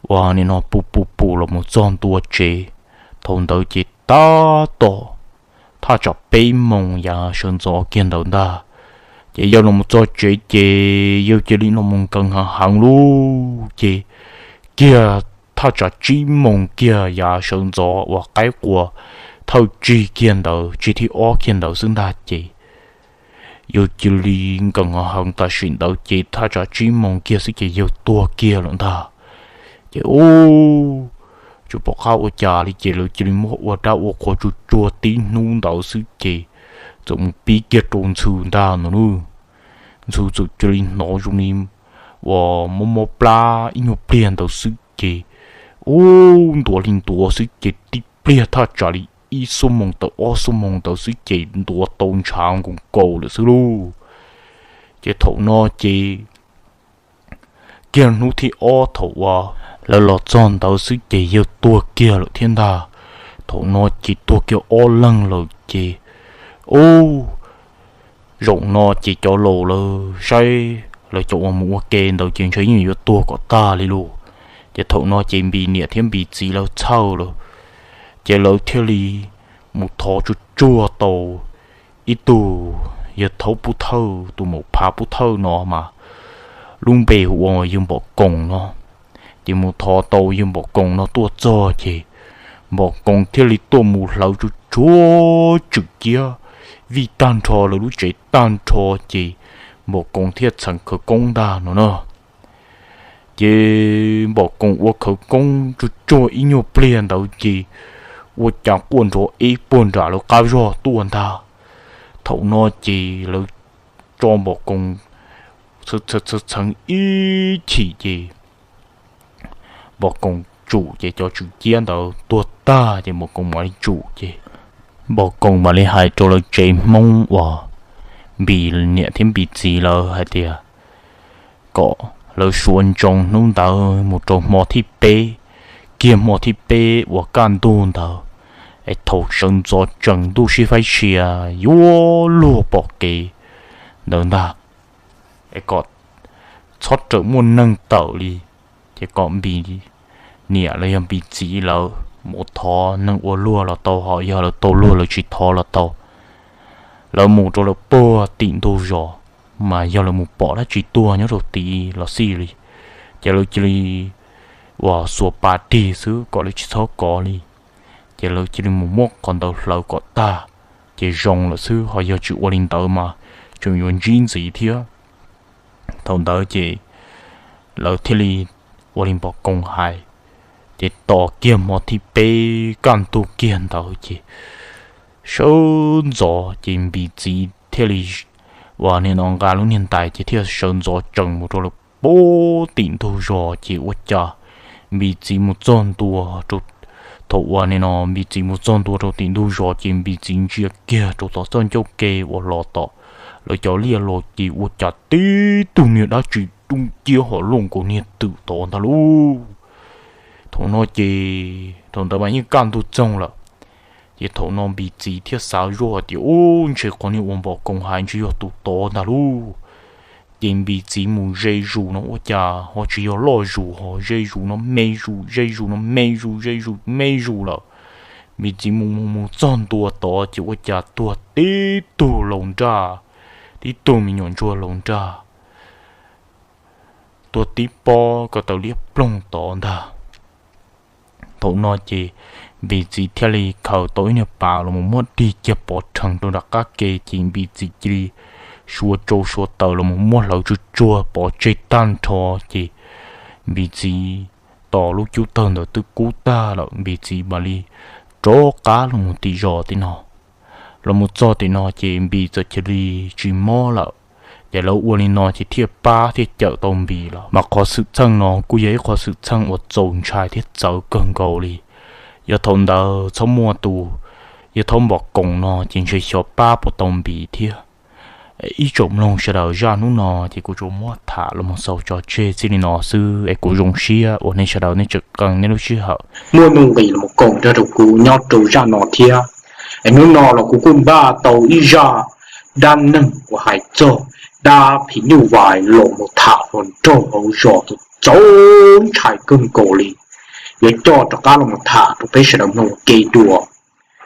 uas nim no pus pus pus los mus txog ntua tsev. Thaum ntawd ces tab tom thaj tsam peb moos yav sawv ntxov kiag ntawd ntag. Ces yawg los mus txog tsev ces yawg cia li los mus nkees heev heev lauj. Ces kiag thaj tsam tsib moos kiag yav sawv ntxov uas qaib qua thawj tsig kiag ntawd, tsig thib ob kiag ntawd xwb ntag ces yawg cia li nkees heev heev tam sim ntawd ces thaj tsam tsib moos kiag xwb ces yawg tuag kiag lawm ntag. Ces ub, tsis pom qab ua cas li ces lawv cia li muab ua dab ua qhua tsuag tsuag tib hnub ntawd xwb ces txawm mus pib kiag rau Ntxhw ntag no lauj. Ntxhw txawm cia li hnov zoo li uas mob mob plab ib nyuag pliag ntawd xwb ces ub, ntuav li ntuav xwb ces tib pliag thaj tsam li ib xuab moos tawm ob xuab moos ntawd xwb ces ntuav tau ntshav nkaus nkaus lawm xwb lauj. Ces thaum no ces kiag hnub thib ob thaum uas lawv los txog ntawd xwb ces yawg tuag kiag lawm thiab ntag. Thaum no ces tuag kiag ob leeg lawm ces ub, zaum no ces cov laus lawv saib lawv cov uas mus ua ke ntawd ces ntshe yeej yuav tuag kom tag li lauj. Ces thaum no ces Npis niam thiab Npis txiv lawv txhawj lawm, ces lawv thiaj li mus thov tsuag tsuag tau ib tug yawg thaub pub thawj, tus maum phav pub thawj no mas lub npe hu ua yawg Npom Koos no. Ces mus thov tau yawg Npom Koos no tuaj txog ces Npom Koos thiaj li tuaj mus hlawv tsuag tsuag tswm ciab vij tag nrho lawv lub tsev tag nrho ces Npom Koos thiaj txheev khawv koob ntag no na. Ces Npom Koos ua khawv koob tsuag tsuag ib nyuag pliag ntawd ces ua cas quaj nrov eb puag nram lawv qab zog tuaj ntag. Thaum no ces lawv tso Npom Koos txheev ib chim ces Npom Koos tsum ces cov tswm ciab ntawd tuag tag ces Npom Koos mam li tsum ces Npom Koos mam li hais rau lawv tsev Hmoob uas Npis niam thiab Npis txiv lawv hais tias kom lawv suav ntsoov hnub ntawd mus rau hmo thib peb, kiag hmo thib peb uas kaj ntug ntawd, es thaum sawv ntxov tsees ntuj sib faib sia yuav luag pom kev ntawd ntag, es kom txhob rawm muaj neeg tawm li, ces kom Npis niam los yog Npis txiv lawv mus thov neeg ua luag los tau, ho yog lawv tau luag lawv tsis thov los tau, lawv mus rau lawv puag tim ntug zos, mas yog lawv mus pom dab tsi tuag nyob rau tid los xij li, ces lawv cia li uas xuas pas dig xwb kom lawv tsis txhob kov li. Ces lawv cia li mus muab qhov ntawd hlawv kom tag, ces zoo lawm xwb, ho yog tsis ua li ntawd mas tseem yuav ntsib ntxiv thiab. Thaum ntawd ces lawv thiaj li ua li Npom Koos hais, ces tos kiag hmo thib peb kaj ntug kiag ntawd ces sawv ntxov ces Npis txiv thiaj li uas nim no nqa lub niag ntais ces thiaj sawv ntxov tsees mus rau lawv puag tim ntug zos ces ua cas Npis txiv mus txog ntua rau, thaum uas nim no Npis txiv mus txog ntua rau tim ntug zos ces Npis txiv ntsia kiag rau tom txoj ncauj ke uas los tom lawv cov liaj los ces ua cas tib tug niag dab tsi dub nciab ho luaj nkaus niag twm tod ntag lauj. Thaum no ces thaum ntawd mas yeej kaj ntug txoog lawm. Ces thaum no Npis txiv thiaj xav zoj tias, Ub, ntshe qhov niag uas npom koos hais ntshe yog tus tod ntag lauj. Ces Npis txiv mus ze zus no ua cas ho tsis yog loj zus ho ze zus no me zus, ze zus no me zus, ze zus me zus lawm. Npis txiv mus mus mus txog ntua tod ces ua cas tuag tib tug laus nraj, tib tug me nyuam ntsuag laus nraj, tuag tib pob ko taw liab ploog tod ntag. Thaum no ces Npis txiv thiaj li khaws tau ib niag pas los mus muab dig kiag pov rhees rau nram qab ke ces Npis txiv cia li suav tsau suav taws los mus muab hlawv tsuag tsuag pov tseg tag nrho ces Npis txiv tos lub cub tawg ntawd twb kub tag lawm Npis txiv mam li rov qab los mus tim zos tim no. Los mus txog tim no ces Npis txawm cia li tsis mob lawm. Ces lawv ua li no ces thiaj pab thiaj cawm tau Npis lawm. Mas qhov xwm txheej no kuj yog ib qhov xwm txheej uas txaus ntshai thiab txawv kawg nkaus li. Yog thaum ntawd txhob muaj tus yog thaub npom koos no ces ntshe xyov pab puas tau Npis thiab. Ib tsoom mloog sawv daws, zaj hnub no ces kuv tsuas muab tham los mus xaus tso tseg txij li no xwb es kuv zoo siab uas nej sawv daws nej tseem qee nej lub sij hawm muaj nuj nqis los koom nrog rau kuv nyob rau zaj no thiab. Es hnub no los kuv kuj npaj tau ib zaj dab neeg uas hais txog dab phim nyuj vais los mus tham hluas nraug hauv zos txaus ntshai kawg nkaus li. Yuav coj rov qab los mus tham rau peb sawv daws mloog ua ke dua.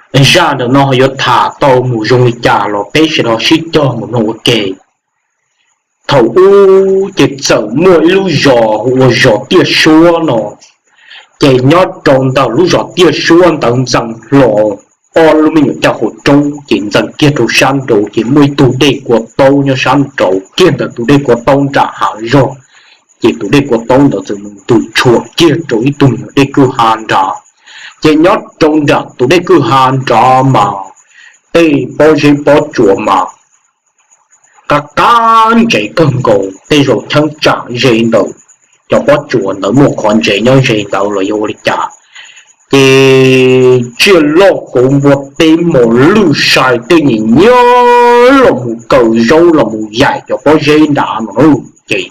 Zaj ntawm no ho yuav tham tau mus zoo li cas los peb sawv daws sib cog mus mloog ua ke. Thaum ub ces txawm muaj ib lub zos hu ua zos Tiaj Suab no. Ces nyob rau ntawm lub zos Tiaj Suab ntawd ntxeev hlo ob lub me nyuam caj qhov roob ces ntxeev kiag rau sab nraud ces muaj ib tug dej kua taub nyob sab nraud kiag ntawm tus dej kua taub nram hav zog. Ces tus dej kua taub ntawd txawm mus ntws tshuam kiag rau ib tug me nyuam dej kwj ha nrad. Ces nyob rau nram tus dej kwj ha nrad mas tej pob zeb pob tsuas mas qab qab ntsev kawg nkaus, tej zaum cheeb tsam ze ntawm cov pob tsuas ntawd muaj qhov ntsev nyob ze ntawd los yog ua li cas. Ces tsiaj loj kauv npua teb mos lwj sai tej nyiam nyiab los mus kaw zaub los mus yaim cov pob zeb nrad no. Ces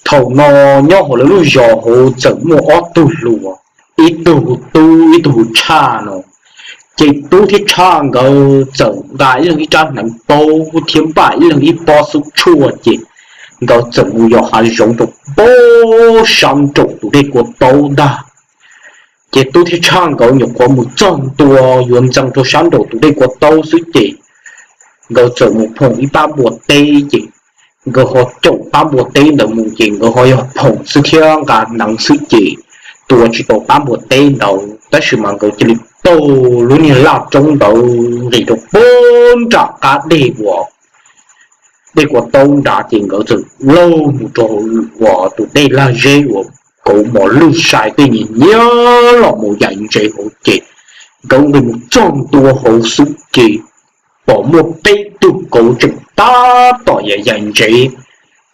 thaum no nyob hauv lawv lub zos hauv txawm muaj ob tug hluas, ib tug hu Tub ib tug hu Tshaj no. Ces Tub thiab Tshaj nkawd txawm nqa ib leeg ib rab hneev paub thiab npaj ib leeg ib pob xub tshuaj ces nkawd txawm mus yos hav zoov rau pab sab nraum tus dej kua taub ntag. Ces Tub thiab Tshaj nkawd nyuam qhuav mus txog ntua yuav ntxeev rau sab nraum tus dej kua taub xwb ces nkawd txawm mus phoom ib pab npua teb ces nkawd ho caum pab npua teb ntawd mus ces nkawd ho yog phoom xwb thiab nqa hneev xwb ces tua tsis tau pab npua teb ntawd tab sis mas nkawd cia li taug lub niag laj roob ntawd nqis rau pab nram qab dej uas dej kua taub nrad ces nkawd txawm laug mus rau uas tus dej lag zeb uas kauv mos lwj sai tej nyiam nyiab los mus yaim ntsev hauv ces nkawd nqis mus txog ntua hauv xwb ces pom muaj peb tug kauv tseem tab tom yaim yaim ntsev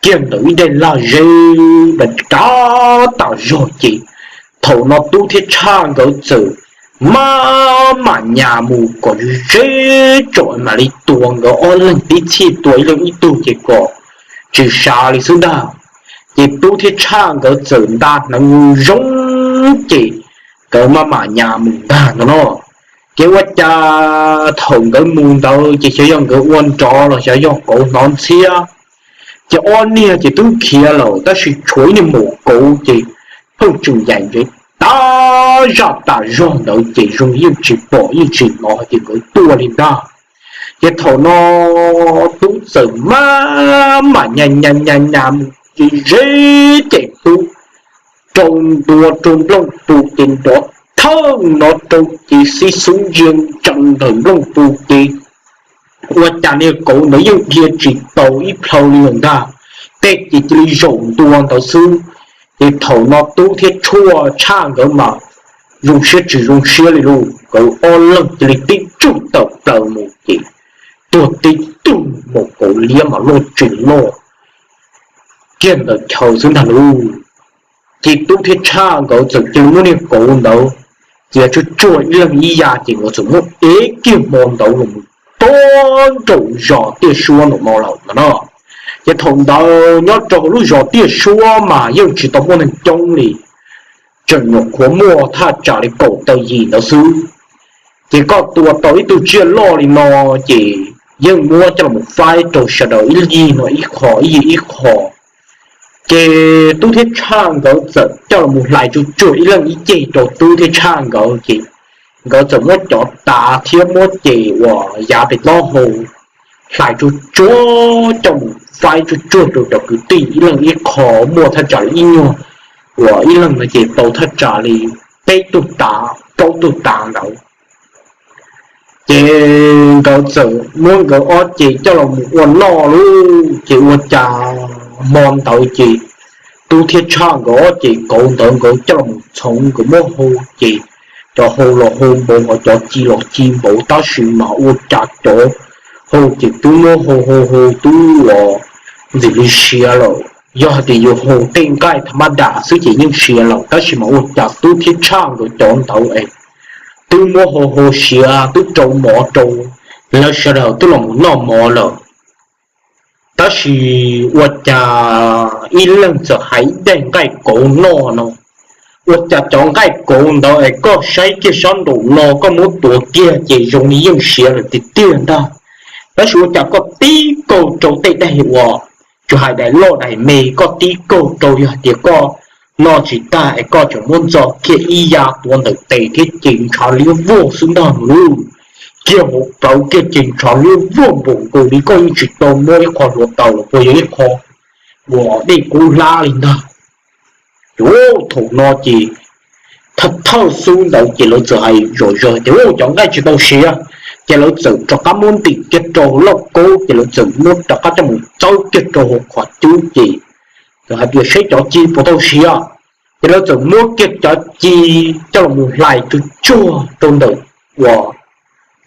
kiag ntawm ib daim lag zeb nrad tas zog ces thaum no Tub thiab Tshaj nkawd txawm maj mam nyas mus kom ze tsom mam li tua nkawd ob leeg tib txhij tua ib leeg ib tug ces kom tsis sav li xwb ntag. Ces Tub thiab Tshaj nkawd txawm nta hneev zoo ces nkawd maj mam nyas mus ntag no no. Ces ua cas thaum nkawd mus ntawd ces xyov yog nkawd ua nrov los xyov yog kauv hnov ntxhiab, ces ob niag ces twb khiav lawm tab sis tshuav ib niag maum kauv ces pheej tseem yaim ntsev tas zaj tas zog ntawd ces zoo yeej tsis pom yeej tsis hnov ces nkawd tuaj li ntag. Ces thaum no Tub txawm maj mam nyas nyas nyas mus ze ze ces Tub rau ntua rau nplooj pus ces nrov thawj no rau ces xib xub ntsia ntsees ntawm nplooj pus ces ua cas niag kauv ntawd yeej dhia tsis tau ib plhaw li lawm ntag. Tej ces cia li zaum ntua ntawd xwb. Ces thaum no Tub thiab Tshaj nkawd mas zoo siab tsis zoo siab li lauj, nkawd ob leeg cia li tib tsuj tawm plaws mus ces tuag tib tug maum kauv liab mas loj tsis loj kiag ntawm chaw xwb ntag lauj. Ces Tub thiab Tshaj nkawd txawm cia li muab niag kauv ntawd txiav tsuag tsuag ib leeg ib yav, ces nkawd txawm muab ev kiag hmo ntawd los mus rau nraum zos Tiaj Suab nraum no lawm no. Ces thaum ntawd nyob rau hauv lub zos Tiaj Suab mas yeej tsis tau muaj neeg coob li, tseem nyuam qhuav muaj thaj tsam li kaum tawm yim ntawd xwb. Ces koj tua tau ib tug tsiaj loj li no, ces yeej muab coj los faib rau sawv daws ib yig no ib qho ib yig ib qho. Ces Tub thiab Tshaj nkawd txawm coj los mus hlais tsuag tsuag ib leeg ib ceg rau Tub thiab Tshaj nkawd, ces nkawd txawm muab cov tav thiab muab ces uas yav pem taub hau hlais tsuag tsuag coj mus faib tsuag tsuag rau cov kwv tij ib leeg ib qho, muaj thaj tsam li ib nyuag uas ib leeg no ces tau thaj tsam li peb tug tav plaub tug tav ntawd. Ces nkawd txawm muab nkawd ob ces coj los mus ua noj lauj. Ces ua cas hmo ntawd ces Tub thiab Tshaj nkawd ob ces kauv ntawd nkawd coj los mus txhoov nkawd muab hau, ces cov hau los hau npaum, cov ci los ci npaum, tab sis mas ua cas cov hau ces twb muab hau hau hau twb uas ntxim li siav lawm. Yog hais tias yus hau tej nqaij tha mab das xwb ces yeej siav lawm, tab sis mas ua cas Tub thiab Tshaj nkawd cov ntawd es twb muab hau hau siav twb rau mov rau lawv sawv daws twb los mus noj mov lawm. Tab sis ua cas ib leeg txawm hais ib daim nqaij kauv noj no, ua cas cov nqaij kauv ntawd es koj saib kiag sab nraum no koj muab tuav kiag ces zoo li yeej siav lawm tiag tiag ntag. Tab sis ua cas koj tib kaug rau tej daim uas tsis hais daim loj daim me, koj tib kaug rau yog hais tias koj noj tsis tag es koj tseem muab ntxo kiag ib yav tuav ntawm tes thiab ces ntshav liab vog xwb ntag no lauj. Kiag hauv plawv kiag ces ntshav liab vog npaum nkaus li koj yeej tsis tau muab ib qho hluav taws los puas yog ib qho uas dej kub hlab li ntag. Ces thaum no ces thawj thawj xub ntawd ces lawv txawm hais zom zaws tias cov nqaij tsis tau siav, ces lawv txawm rov qab muab ntim kiag rau lauj kaub, ces lawv txawm muab rov qab coj mus txawb kiag rau hauv qhov cub ces txawm hais tias saib cov ci puas tau siav. Ces lawv txawm muab kiag cov ci coj los mus hlais tsuag tsuag rau ntawm uas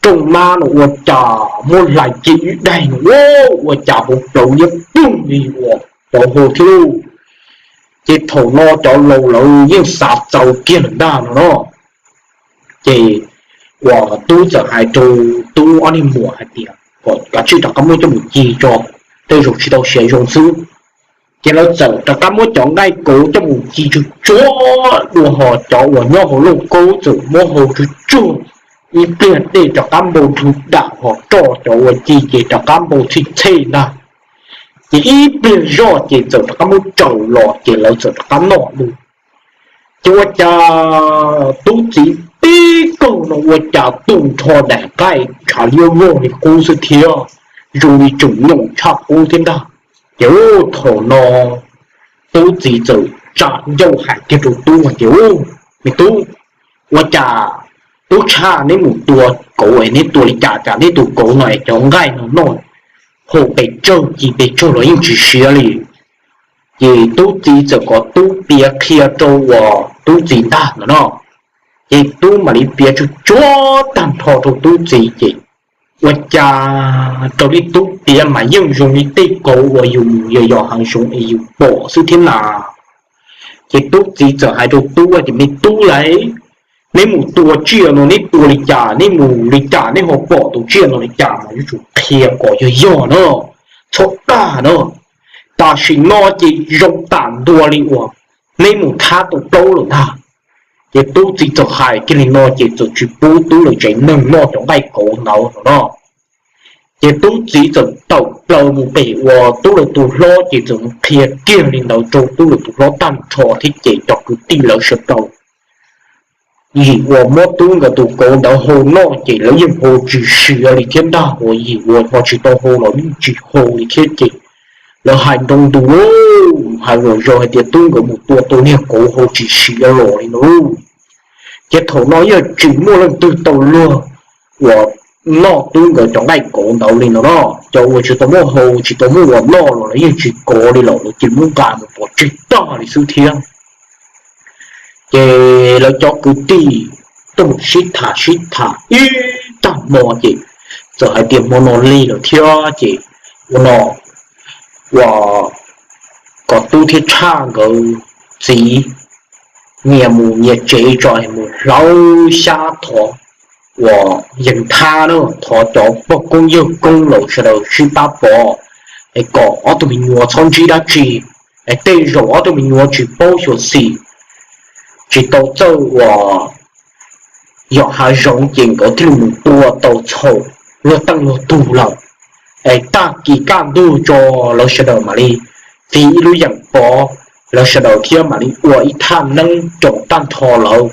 rooj mab no ua cas muab hlais ci ib daig no ua cas hauv plawv liab ploog li uas cov hau thiab lauj. Ces thaum no cov laus lawv yeej xav txaus kiag lawm ntag no no. Ces uas Tub txawm hais rau Tub ob niag muam hais tias kom kav tsij rov qab muab coj mus ci tso, tej zaum tsis tau siav zoo xwb. Ces lawv txawm rov qab muab cov nqaij kauv coj mus ci tsuag tsuag dua, ho cov uas nyob hauv lauj kaub txawm muab hau tsuag tsuag ib pliag dej rov qab npau nrug dam ho roj cov uas ci ces rov qab npau txhij txhej ntag. Ces ib pliag zoj ces txawm rov qab muab tsaws los ces lawv txawm rov qab noj dua. Ces ua cas Tub txiv tib kaug no ua cas tu nrho daim nqaij ntshav liab vog li qub xwb thiab, zoo li tseem nyoos tshaj qub thiab ntag. Ces thaum no Tub txiv txawm tsa ncauj hais kiag rau Tub hais tias, Me Tub, ua cas Tub Tshaj neb mus tua kauv es neb tua li cas cas neb tus kauv no es cov nqaij no noj hau pes tsawg ci pes tsawg los yeej tsis siav li? Ces Tub txiv txawm kom Tub piav qhia rau uas Tub txiv ntag no no. Ces Tub mam li piav tsuag tsuag tag nrho rau Tub txiv ces ua cas raws li Tub piav mas yeej zoo li tej kauv uas yus mus yos yos hav zoov es yus pom xwb thiab na. Ces Tub txiv txawm hais rau Tub tias, Me Tub lauj, neb mus tua tsiaj no neb tua li cas, neb mus li cas neb ho pom tus tsiaj no li cas mas yuav tsum qhia kom yog yog na, txhob dag na. Tam sim no ces zoo tam ntua li uas neb mus thab tau plaub lawm ntag. Ces Tub txiv txawm hais kiag li no ces txawm tsis pub Tub lawv tsev neeg noj cov nqaij kauv ntawd no no. Ces Tub txiv txawm tawm plaws mus pem uas Tub lawv tus hlob ces txawm mus qhia kiag li ntawd rau Tub lawv tus hlob tag nrho thiab ces cov kwv tij lawv sawv daws yim uas muab Tub nkawd tus kauv ntawd hau noj ces lawv yeej hau tsis siav li thiab ntag, uas yim uas ho tsis tau hau los yeej tsis hau li thiab ces lawv hais nroo ntus lauj, hais zom zaws hais tias Tub nkawd mus tua tau niag kauv hau tsis siav los li no lauj. Ces thaum no yeej tsis muaj leej twg tau luag uas noj Tub nkawd cov nqaij kauv ntawd li no no. Cov uas tsis tau muab hau tsis tau muab ua noj los lawv yeej tsis kov li lawm, lawv cia li muab nqa mus pov tseg tag li xwb thiab. Ces lawv cov kwv tij tuaj mus sib tham sib tham ib tag hmo ces txawm hais tias hmo no lig lawm thiab ces ua no uas kom Tub thiab Tshaj nkawd txiv nyias mus nyias tsev tso, mus hlawv xyab thov uas yees thab na, thov cov poj koob yawg koob los sawv daws sib pab pov, es kom ob tug me nyuam txhob ntsib dab tsi, es tej zaum ob tug me nyuam tsis paub xyuam xim, tsis tau txawj uas yos hav zoov ces nkawd thiaj li mus tua tau txhaum luag teej luag tug lawm. Es tag kis kaj ntug tso lawv sawv daws mam li txiv ib lub yeem pov, lawv sawv daws thiab mam li ua ib thaj neeb roos tag nrho lawm.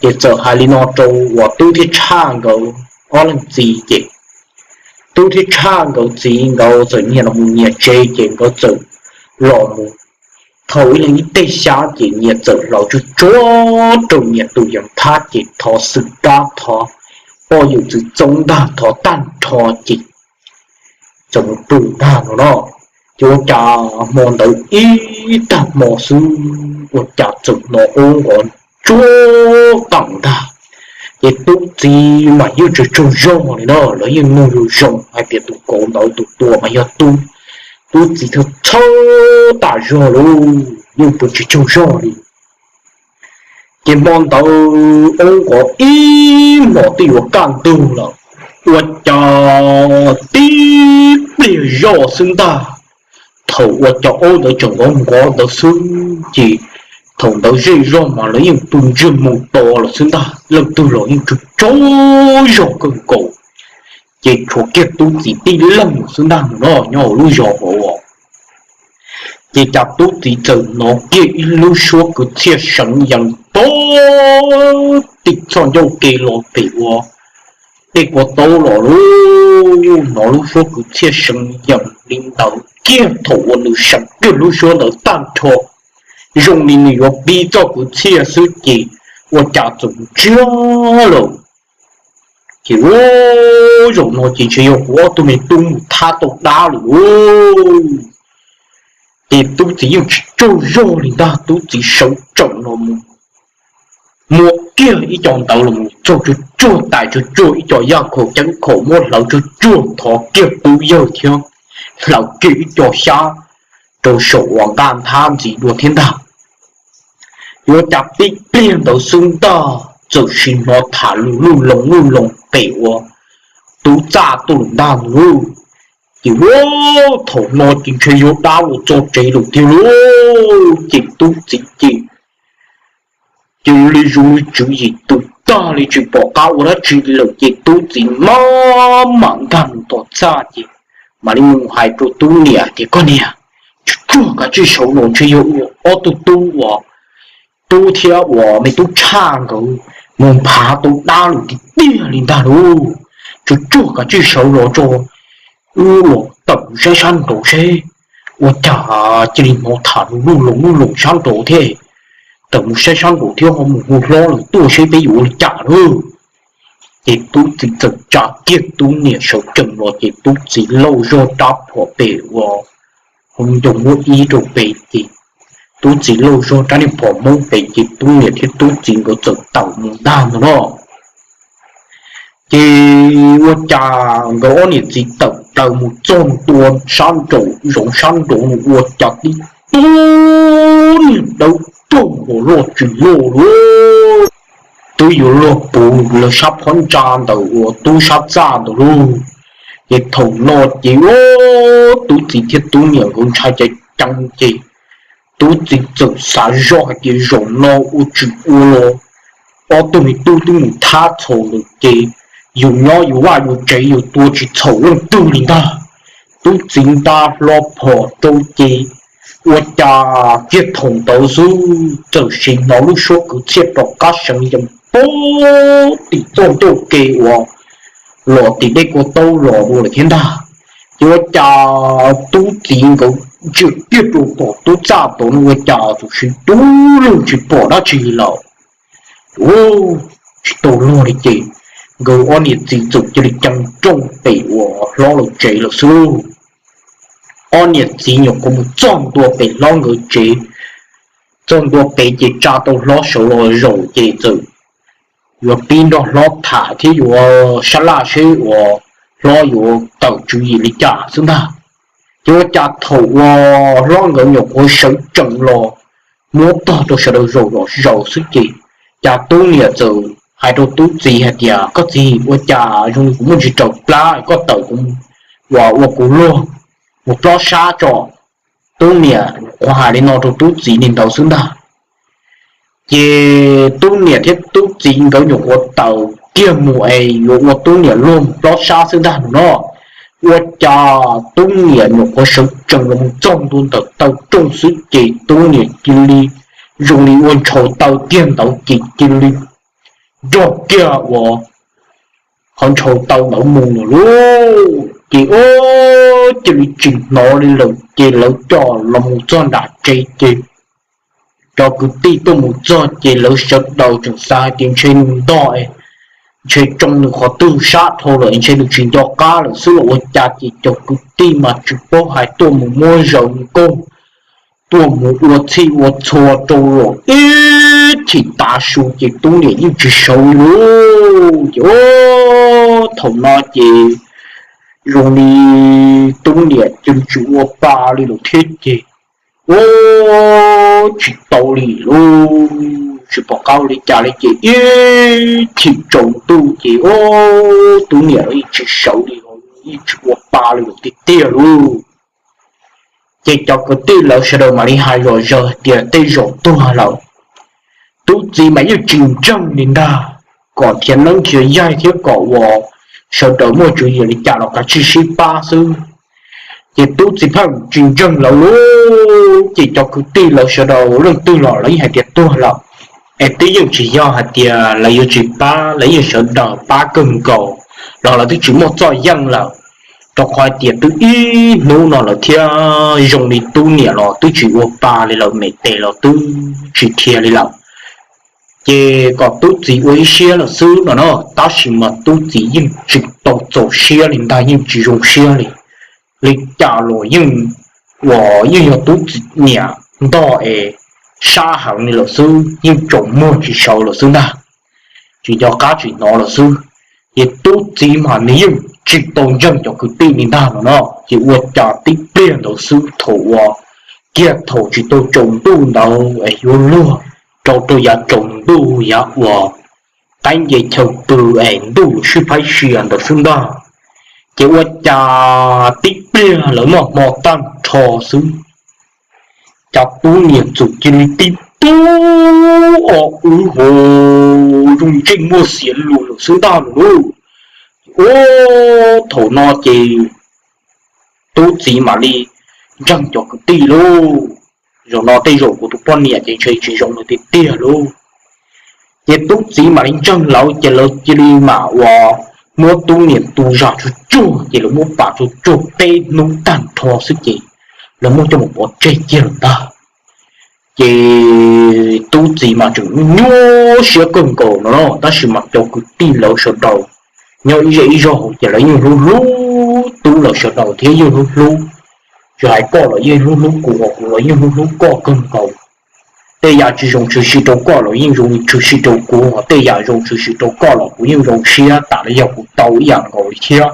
Ces txawm hais li no rau uas Tub thiab Tshaj nkawd ob leeg txiv ces Tub thiab Tshaj nkawd txiv nkawd txawm nyias los mus nyias tsev ces nkawd txawm los mus thau ib leeg ib teg xyab ces nyias txawm hlawv tsuag tsuag rau nyias tus yees thab ces thov xwm kab thov poj yawm txwv txoob ntag thov tag nrho ces txawm mus pw ntag no no. Ces ua cas hmo ntawd ib tag hmo xwb ua cas txawm hnov aub nqov tsuag qees ntag. Ces Tub txiv mas yeej tsaug tsaug zog li no, lawv yeej mloog zoo zoo hais tias tus kauv ntawd tus tua mas yog Tub, Tub txiv txhawj txhawj tas zog lauj, yeej pw tsis tsaug zog li. Ces hmo ntawd aub nqov ib hmos twb yuav kaj ntug lawm, ua cas tib pliag zoj xwb ntag. Thaum ua cas aub ntawd tseem nqov nqov ntawd xwb ces thaum ntawd zej zog mas lawv yeej pw ntsiag mus to lawm xwb ntag, leej twg los yeej tsaug tsaug zog kawg nkaus. Ces tshuav kiag Tub txiv tib leeg xwb ntag no nyob hauv lub zos hauv. Ces cas Tub txiv txawm hnov kiag ib lub suab kwv txhiaj seev yees pog tim txoj ncauj ke los pem ua dej kua taub los lauj. Hnov lub suab kwv txhiaj seev yees li ntawd kiag thaum uas nws seev kiag lub suab ntawd tag nrho, zoo li nws yuav pib txoj kwv txhiaj xwb ces ua cas txawm mus ntsiag lawm. Ces ua zaum no ces ntshe yog kuv ob tug me tub mus thab tau dab lawm lauj. Ces Tub txiv yeej tsis tsaug zog li ntag, Tub txiv sawv tsees los mus muab kiag ib co ntawd los mus txog tsuag tsuag tais tsuag tsuag ib co yaj khaum ceeb khaum muab hlawv tsuag tsuag thov kiag tub yawg thiab hlawv kiag ib co xyab rau saum uas nqaj nthab ntxiv dua thiab ntag. Yuav cas tib pliag ntawd xwb ntag txawm sim hnov tham lus luj loos luj loos pem ua tub txaj tuaj lawm ntag lauj. Ces ua thaum no ces ntshe yuav dab los txog tsev lawm tiag lauj. Ces tub txiv ces cia li zoo li tswv yim tus tag li tsis pom qab ua dab tsi lawm ces tub txiv maj mam nkag mus tom txaj ces mam li mus hais rau tub niam tias koj niam, tsuag tsuag kav tsij sawv los ntshe yog ob tug tub uas tub thiab uas me tub Tshaj nkawd mus nphav tau dab lawm tiag tiag li ntag lauj. Tsuag tsuag kav tsij sawv los tso wb los tawm mus saib sab nraud seb ua cas cia li hnov tham lus luj loos luj loos sab nraud thiab. Tawm mus saib sab nraud thiab ho mus hu hlob lawm tuaj seb peb yuav ua li cas lauj. Ces tub txiv txawm tsa kiag tub niam sawv tsees los ces tub txiv lauj zog rab phom pem uas hauv ncoo muab ib rau pem ces tub txiv lauj zog rab niag phom hmoob pem ces tub niam thiab tub txiv nkawd txawm tawm mus ntag ntag no. Ces ua cas nkawd ob niam txiv tawm plaws mus txog ntua sab nraum zoov sab nraud ua cas tib tug niag dawb paug uas loj tsis loj lauj, twb yuav luag puv lawv sab phab ntsa ntawm uas tub sab txaj ntawd lauj. Ces thaum no ces tub txiv thiab tub niam nkawd ntshai ceev ceev ces tub txiv txawm xav zoj hais tias zaum no ua tsis ua los ob tug me tub twb mus thab txhaum lawm ces yus nyob yus vaj yus tsev yus tua tsis txhaum leej twg li ntag. Tub txiv nta hlo phom rau ces ua cas kiag thaum ntawd xwb txawm sim hnov lub suab kwv txhiaj rov qab seev yees pog tim txoj ncauj ke uas los tim dej kua taub los dua lawm thiab ntag. Ces ua cas tub txiv nkawd ntsia kiag rau tom tub txaj tod no ua cas txawm siv dub lug tsis pom dab tsi li lawm. Tsis tau luag li ces nkawd ob niam txiv txawm cia li cees rooj pem uas hlob lawv tsev lawm xwb lauj. Ob niam txiv nyuam qhuav mus txog ntua pem hlob nkawd tsev, txog ntua pem ces tsa tau hlob sawv los zaum ces txawm yuav pib nrog hlob tham thiab yuav sab laj seb uas hlob yuav tawm tswv yim li cas xwb ntag. Ces ua cas thaum uas hlob nkawd nyuam qhuav sawv tsees los muab tog rau sawv daws zaum zom zaws xwb ces cas tub niam txawm hais rau tub txiv hais tias, koj txiv, ua cas zoo li kuv muaj ntsis raws plab, koj tawm kuv, uas ua kuv luag mus plob sab tso. Tub niam nyuam qhuav hais li no rau tub txiv li ntawd xwb ntag. Ces tub niam thiab tub txiv nkawd nyuam qhuav tawm kiag mus es yuav ua tub niam luag mus plob sab xwb ntag no. Ua cas tub niam nyuam qhuav sawv tsees los mus txog ntua ntawm taw rooj xwb ces tub niam cia li zoo li ua ntshaus taw kiag ntawd ces cia li nrog kiag uas qhov ntshaus taw ntawd mus lawm lauj. Ces cia li tsis hnov li lawm ces lawv coj los mus txog nram tsev ces cov kwv tij tuaj mus txog ces lawv sawv daws tseem xav hais tias ntshe nws ntog, ntshe tsoo nws qhov twg sab dhau lawm, ntshe nws tsis nco qab lawm xwb los ua cas ces cov kwv tij mas tsis paub hais tuaj mus muab zaws nkauj, tuaj mus ua txhij ua txhua rau los ib chim tav su ces tub niam yeej tsis sawv li lauj. Ces thaum no ces zoo li tub niam cia li tsis ua pa li lawm thiab ces ua tsis tau li lauj, tsis pom qab ua li cas li ces ib chim tsaus ntuj ces tub niam los yeej tsis sawv li, yeej tsis ua pa li lawm tiag tiag lauj. Ces cov kwv tij lawv sawv daws mam li hais zom zaws tias tej zaum tuag lawm. Tub txiv mas yeej tsis ntseeg li ntag, kom nrhiav neeb nrhiav yaig thiab kom uas sawv daws muaj tswv yim li cas los kav tsij sib pab xwb. Ces tub txiv pheej tsis ntseeg lawv lauj. Ces cov kwv tij lawv sawv daws leej twg los lawv yeej hais tias tuag lawm, es twb yeej tsis yog hais tias lawv yuav tsis pab, lawv yeej sawv daws pab kawg nkaus los lawv twb tsis muaj txoj yeej lawm, rau qhov hais tias twb ib hnub no lawm thiab zoo li tub niam los twb tsis ua pa li lawm, me tes los twb tsis dhia li lawm. Ces kom tub txiv ua ib siab lawm xwb no na, tab sis mas tub txiv yeej tsis tau txaus siab li ntag, yeej tsis zoo siab li. Li cas los yeej, uas yeej yog tub txiv niam ntog es sab heev li lawm xwb, yeej tsaus muag tsis sawv lawm xwb ntag, tsis nco qab tsis hnov lawm xwb. Ces tub txiv mas nws yeej tsis tau ntseeg cov kwv tij li ntag no no. Ces ua cas tib pliag ntawd xwb thaum uas kiag thaum tsis tau tsaus ntuj ntawd es yuav luag rau rau yav tsaus ntuj yav uas qaib nce chaw pw es ntuj lub sib phaib sia ntawd xwb ntag. Ces ua cas tib pliag lawv noj hmo tag nrho xwb, cas tub niam txawm cia li tib tub o wb ho zoo ntsej muag xiav lug lawm xwb ntag lauj. Ua thaum no ces tub txiv mam li ntseeg cov kwv tij lauj. Zaum no tej zaum kuv tus poj niam ces ntshe tsis zoo li tiag tiag lauj. Ces tub txiv mam li ntseeg lawv ces lawv cia li mam uas muab tub niam tu zam tsuag tsuag ces lawv muab pam tsuag tsuag peb hnub tag nrho xwb ces lawv muab coj mus pov tseg kiag lawm ntag. Ces tub txiv mas tseem nyuaj siab kawg nkaus no na, tab sis mas cov kwv tij lawv sawv daws nyob ib zej ib zog hauv ces lawv yeej hlub hlub tub lawv sawv daws thiab yeej hlub hlub, tsis hais koj los yeej hlub hlub kuv, kuv los yeej hlub hlub koj kawg nkaus. Tej yam tsis zoo tshwm sim rau koj los yeej zoo tshwm sim rau kuv, tej yam zoo tshwm sim rau koj los kuv yeej zoo siab tas li yog kuv tau ib yam nkaus li thiab.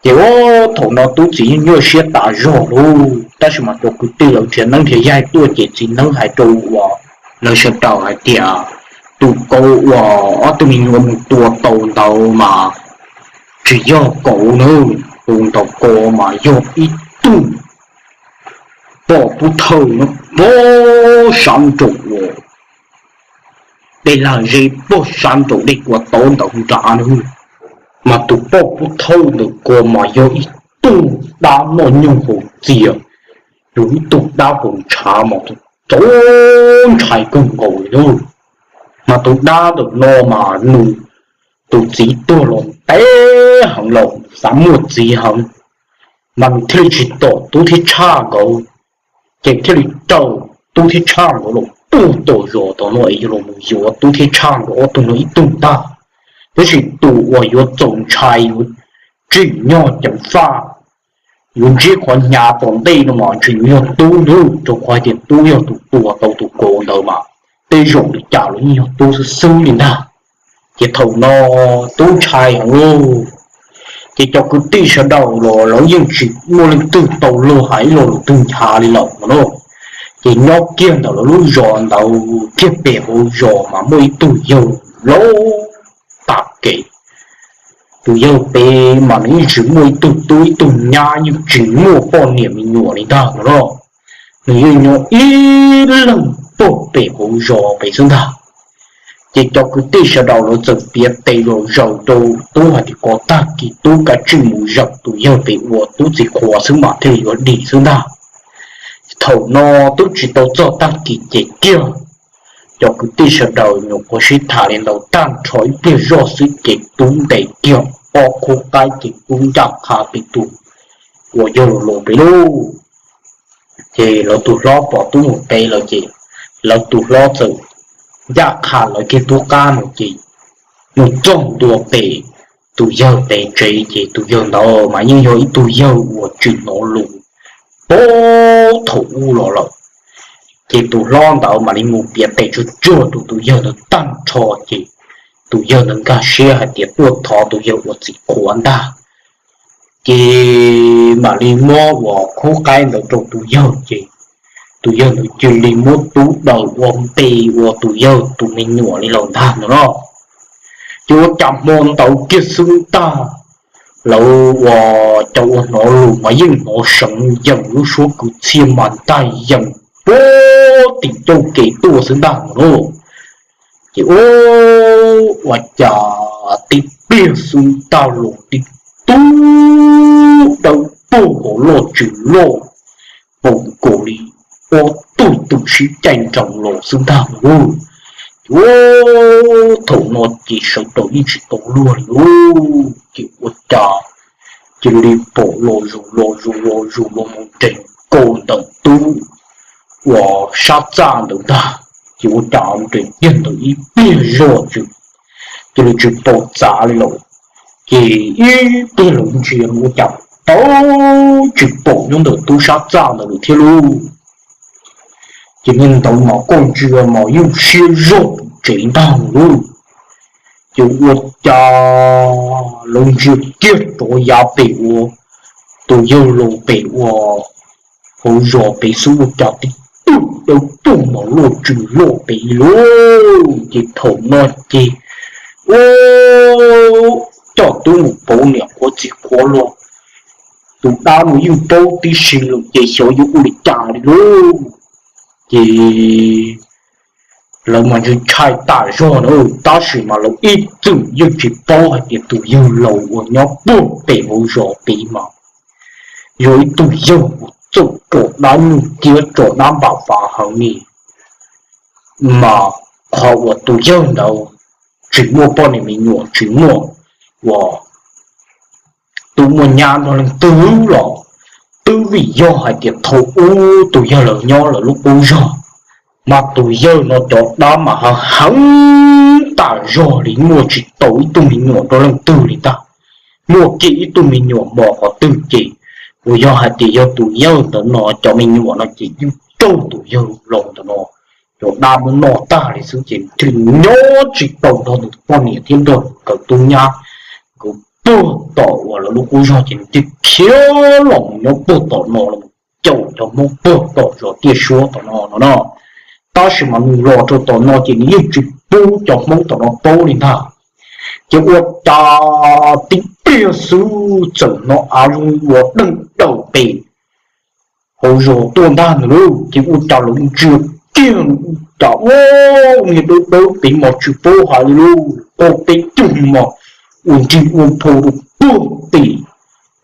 Ces ua thaum no tub txiv yeej nyuaj siab tas zog lauj, tab sis mas cov kwv tij lawv nrhiav neeb nrhiav yaig tuaj ces txiv neeb hais rau uas lawv sawv daws hais tias tus kauv uas ob tug me nyuam mus tua tau ntawd mas tsis yog kauv na, tus ntawd ko mas yog ib tug poj pub thawj no, pog sab nraum uas dej lag zeb, pog sab nraum dej kua tod ntawd nrad na. Mas tus poj pub thawj ntawd ko mas yog ib tug dab noj nyoog haus txias, yog ib tug dab haus ntshav mas txaus ntshai kawg nkaus li na. Mas tus dab ntawm no mas nws, tus txiv tuag los ntev heev lawm, xav muaj txiv heev, mas nws thiaj li tsis tom tub thiab tshaj nkawd, ces thiaj li raws tub thiab tshaj nkawd los puag tom zos tom no es yog los mus yuav tub thiab tshaj nkawd ob tug no ib tug ntag. Tab sis tus uas yuav txaus ntshai yuav tsim nyog ceev faj, yuav ntsib qhov hnyav tom ntej no mas ntshe yuav yog tub ntag, rau qhov hais tias tub yog tus tua tau tus kauv ntawd mas tej zaum li cas los yeej yog tub xwb xwb li ntag. Ces thaum no tub ntshai heev lauj, ces cov kwv tij sawv daws los lawv yeej tsis muaj leej twg tau luag hais ib lo lus twg nchav li lawm no lauj. Ces nyob kiag ntawm lawv lub zos ntawd kiag pem hauv zos mas muaj ib tug yawg laus tag kev. Tus yawg pem mas nws yeej tsis muaj ib tug tub ib tug nyab, yeej tsis muaj poj niam me nyuam li ntag no. Nws yeej nyob ib leeg pag pem hauv zos pem xwb ntag. Ces cov kwv tij sawv daws lawv txawm piav tes zom zaws rau tub hais tias kom tag kis tub kav tsij mus zaum tus yawg pem ua tub txiv qhua xwb mas thiaj li yuav dim xwb ntag. Thaum no twb tsis tau txog tag kis ces kiag cov kwv tij sawv daws nyuam qhuav sib tham li ntawd tag nrho ib pliag zoj xwb ces tub ntes kiag ob khub qaib ces tub ncaj qha pem tus uas yawg laus pem lauj. Ces lawv tus hlob pom tub mus pem lawm ces lawv tus hlob txawm ncaj qha lawv kiag tub qab no ces mus txog ntua pem tus yawg pem tsev ces tus yawg ntawd mas yeej yog ib tug yawg uas tsis hnov lus puag thaum ub los lawm. Ces tus hlob ntawd mam li mus piav tes tsuag tsuag rau tus yawg ntawd tag nrho ces tus yawg ntawd nkag siab hais tias tuaj thov tus yawg ua txiv qhua ntag. Ces mam li muab uas khub qaib ntawd rau tus yawg ces tus yawg ntawd cia li muab tub daws ua npe ua tus yawg tus me nyuam li los ntag no no. Ces ua cas hmo ntawd kiag xwb ntag, lawv uas cov uas hnov lus mas yeej hnov seev yees lub suab kwv txhiaj mas ntag yees puag tim ncauj kev tuaj xwb ntag no lauj. Ces ua cas tib pliag xwb ntag los tib tug dawb paug hauv loj tsuas loj, paum nkaus li ob tug twm sib caij nroos los xwb ntag lauj. Ces thaum no ces sawv daws yeej tsis tau luag li lauj. Ces ua cas cia li pom los zus los zus los zus los mus nres nkaus ntawm tub uas sab txaj ntawd ntag. Ces ua cas nres kiag ntawd ib pliag zoj ces cia li tsis pom txav li lawm. Ces ib pliag lawv ntsia ua cas tau tsis pom nyob ntawm tub sab txaj ntawd lawm thiab lauj. Ces niag ntawd mas koj ntsia mas yeej siab zog tus tsev ntag lauj. Ces ua cas lawv ntsia kiag rov yav pem ua tus yawg laus pem ua hauv zos pem xwb ua cas tib tug dawb paug mas loj tsuas loj pem lauj. Ces thaum no ces ua coj tub mus pauv niam qhuav txiv qhuav los, tus dab no yeej paub tib si lawm ces xyov yuav ua li cas li lauj. Ces lawv mas ntshai ntshai tas zog na, tab sis mas lawv ib txwm yeej tsis paub hais tias tus yawg laus uas nyob puag pem hauv zos pem mas yog ib tug yawg uas txawj tso dab nyuj ciab tso dab npam fav heev li. Mas qhov uas tus yawg ntawd tsis muaj poj niam me nyuam tsis muaj uas tub muaj nyab nrog leej twg los twb vim yog hais tias thaum ub tus yawg laus nyob lawv lub qub zog, mas tus yawg no cov dab mas heev heev tas zog li, muaj tsis tau ib tug me nyuam nrog leej twg li ntag. Muaj kiag ib tug me nyuam mos qhov twg ces uas yog hais tias yog tus yawg ntawd no cov me nyuam no ces yeej raug tus yawg laus ntawm no cov dab muab noj tag li xwb ces thiaj li nyob tsis tau nrog nws tus poj niam thiab nrog nkawd tub nyab, nkawd puag tom uas lawv lub qub zog ces nws thiaj khiav los mus nyob puag tom no los caum cov Hmoob puag tom zos Tiaj Suab tom no no no. Tab sis mas nws los rau tom no ces nws yeej tsis pub cov Hmoob tom no paub li ntag. Ces ua cas tib pliag xwb txawm hnov av zoo ua deej daws pem hauv zos tuaj ntag ntag lauj. Ces ua cas lawv ntsia kiag ua cas ua niag dawb dawb pem mas tsis paub hais li lauj, qaug peb cug mos ua nrig ua nphau rau puag tim,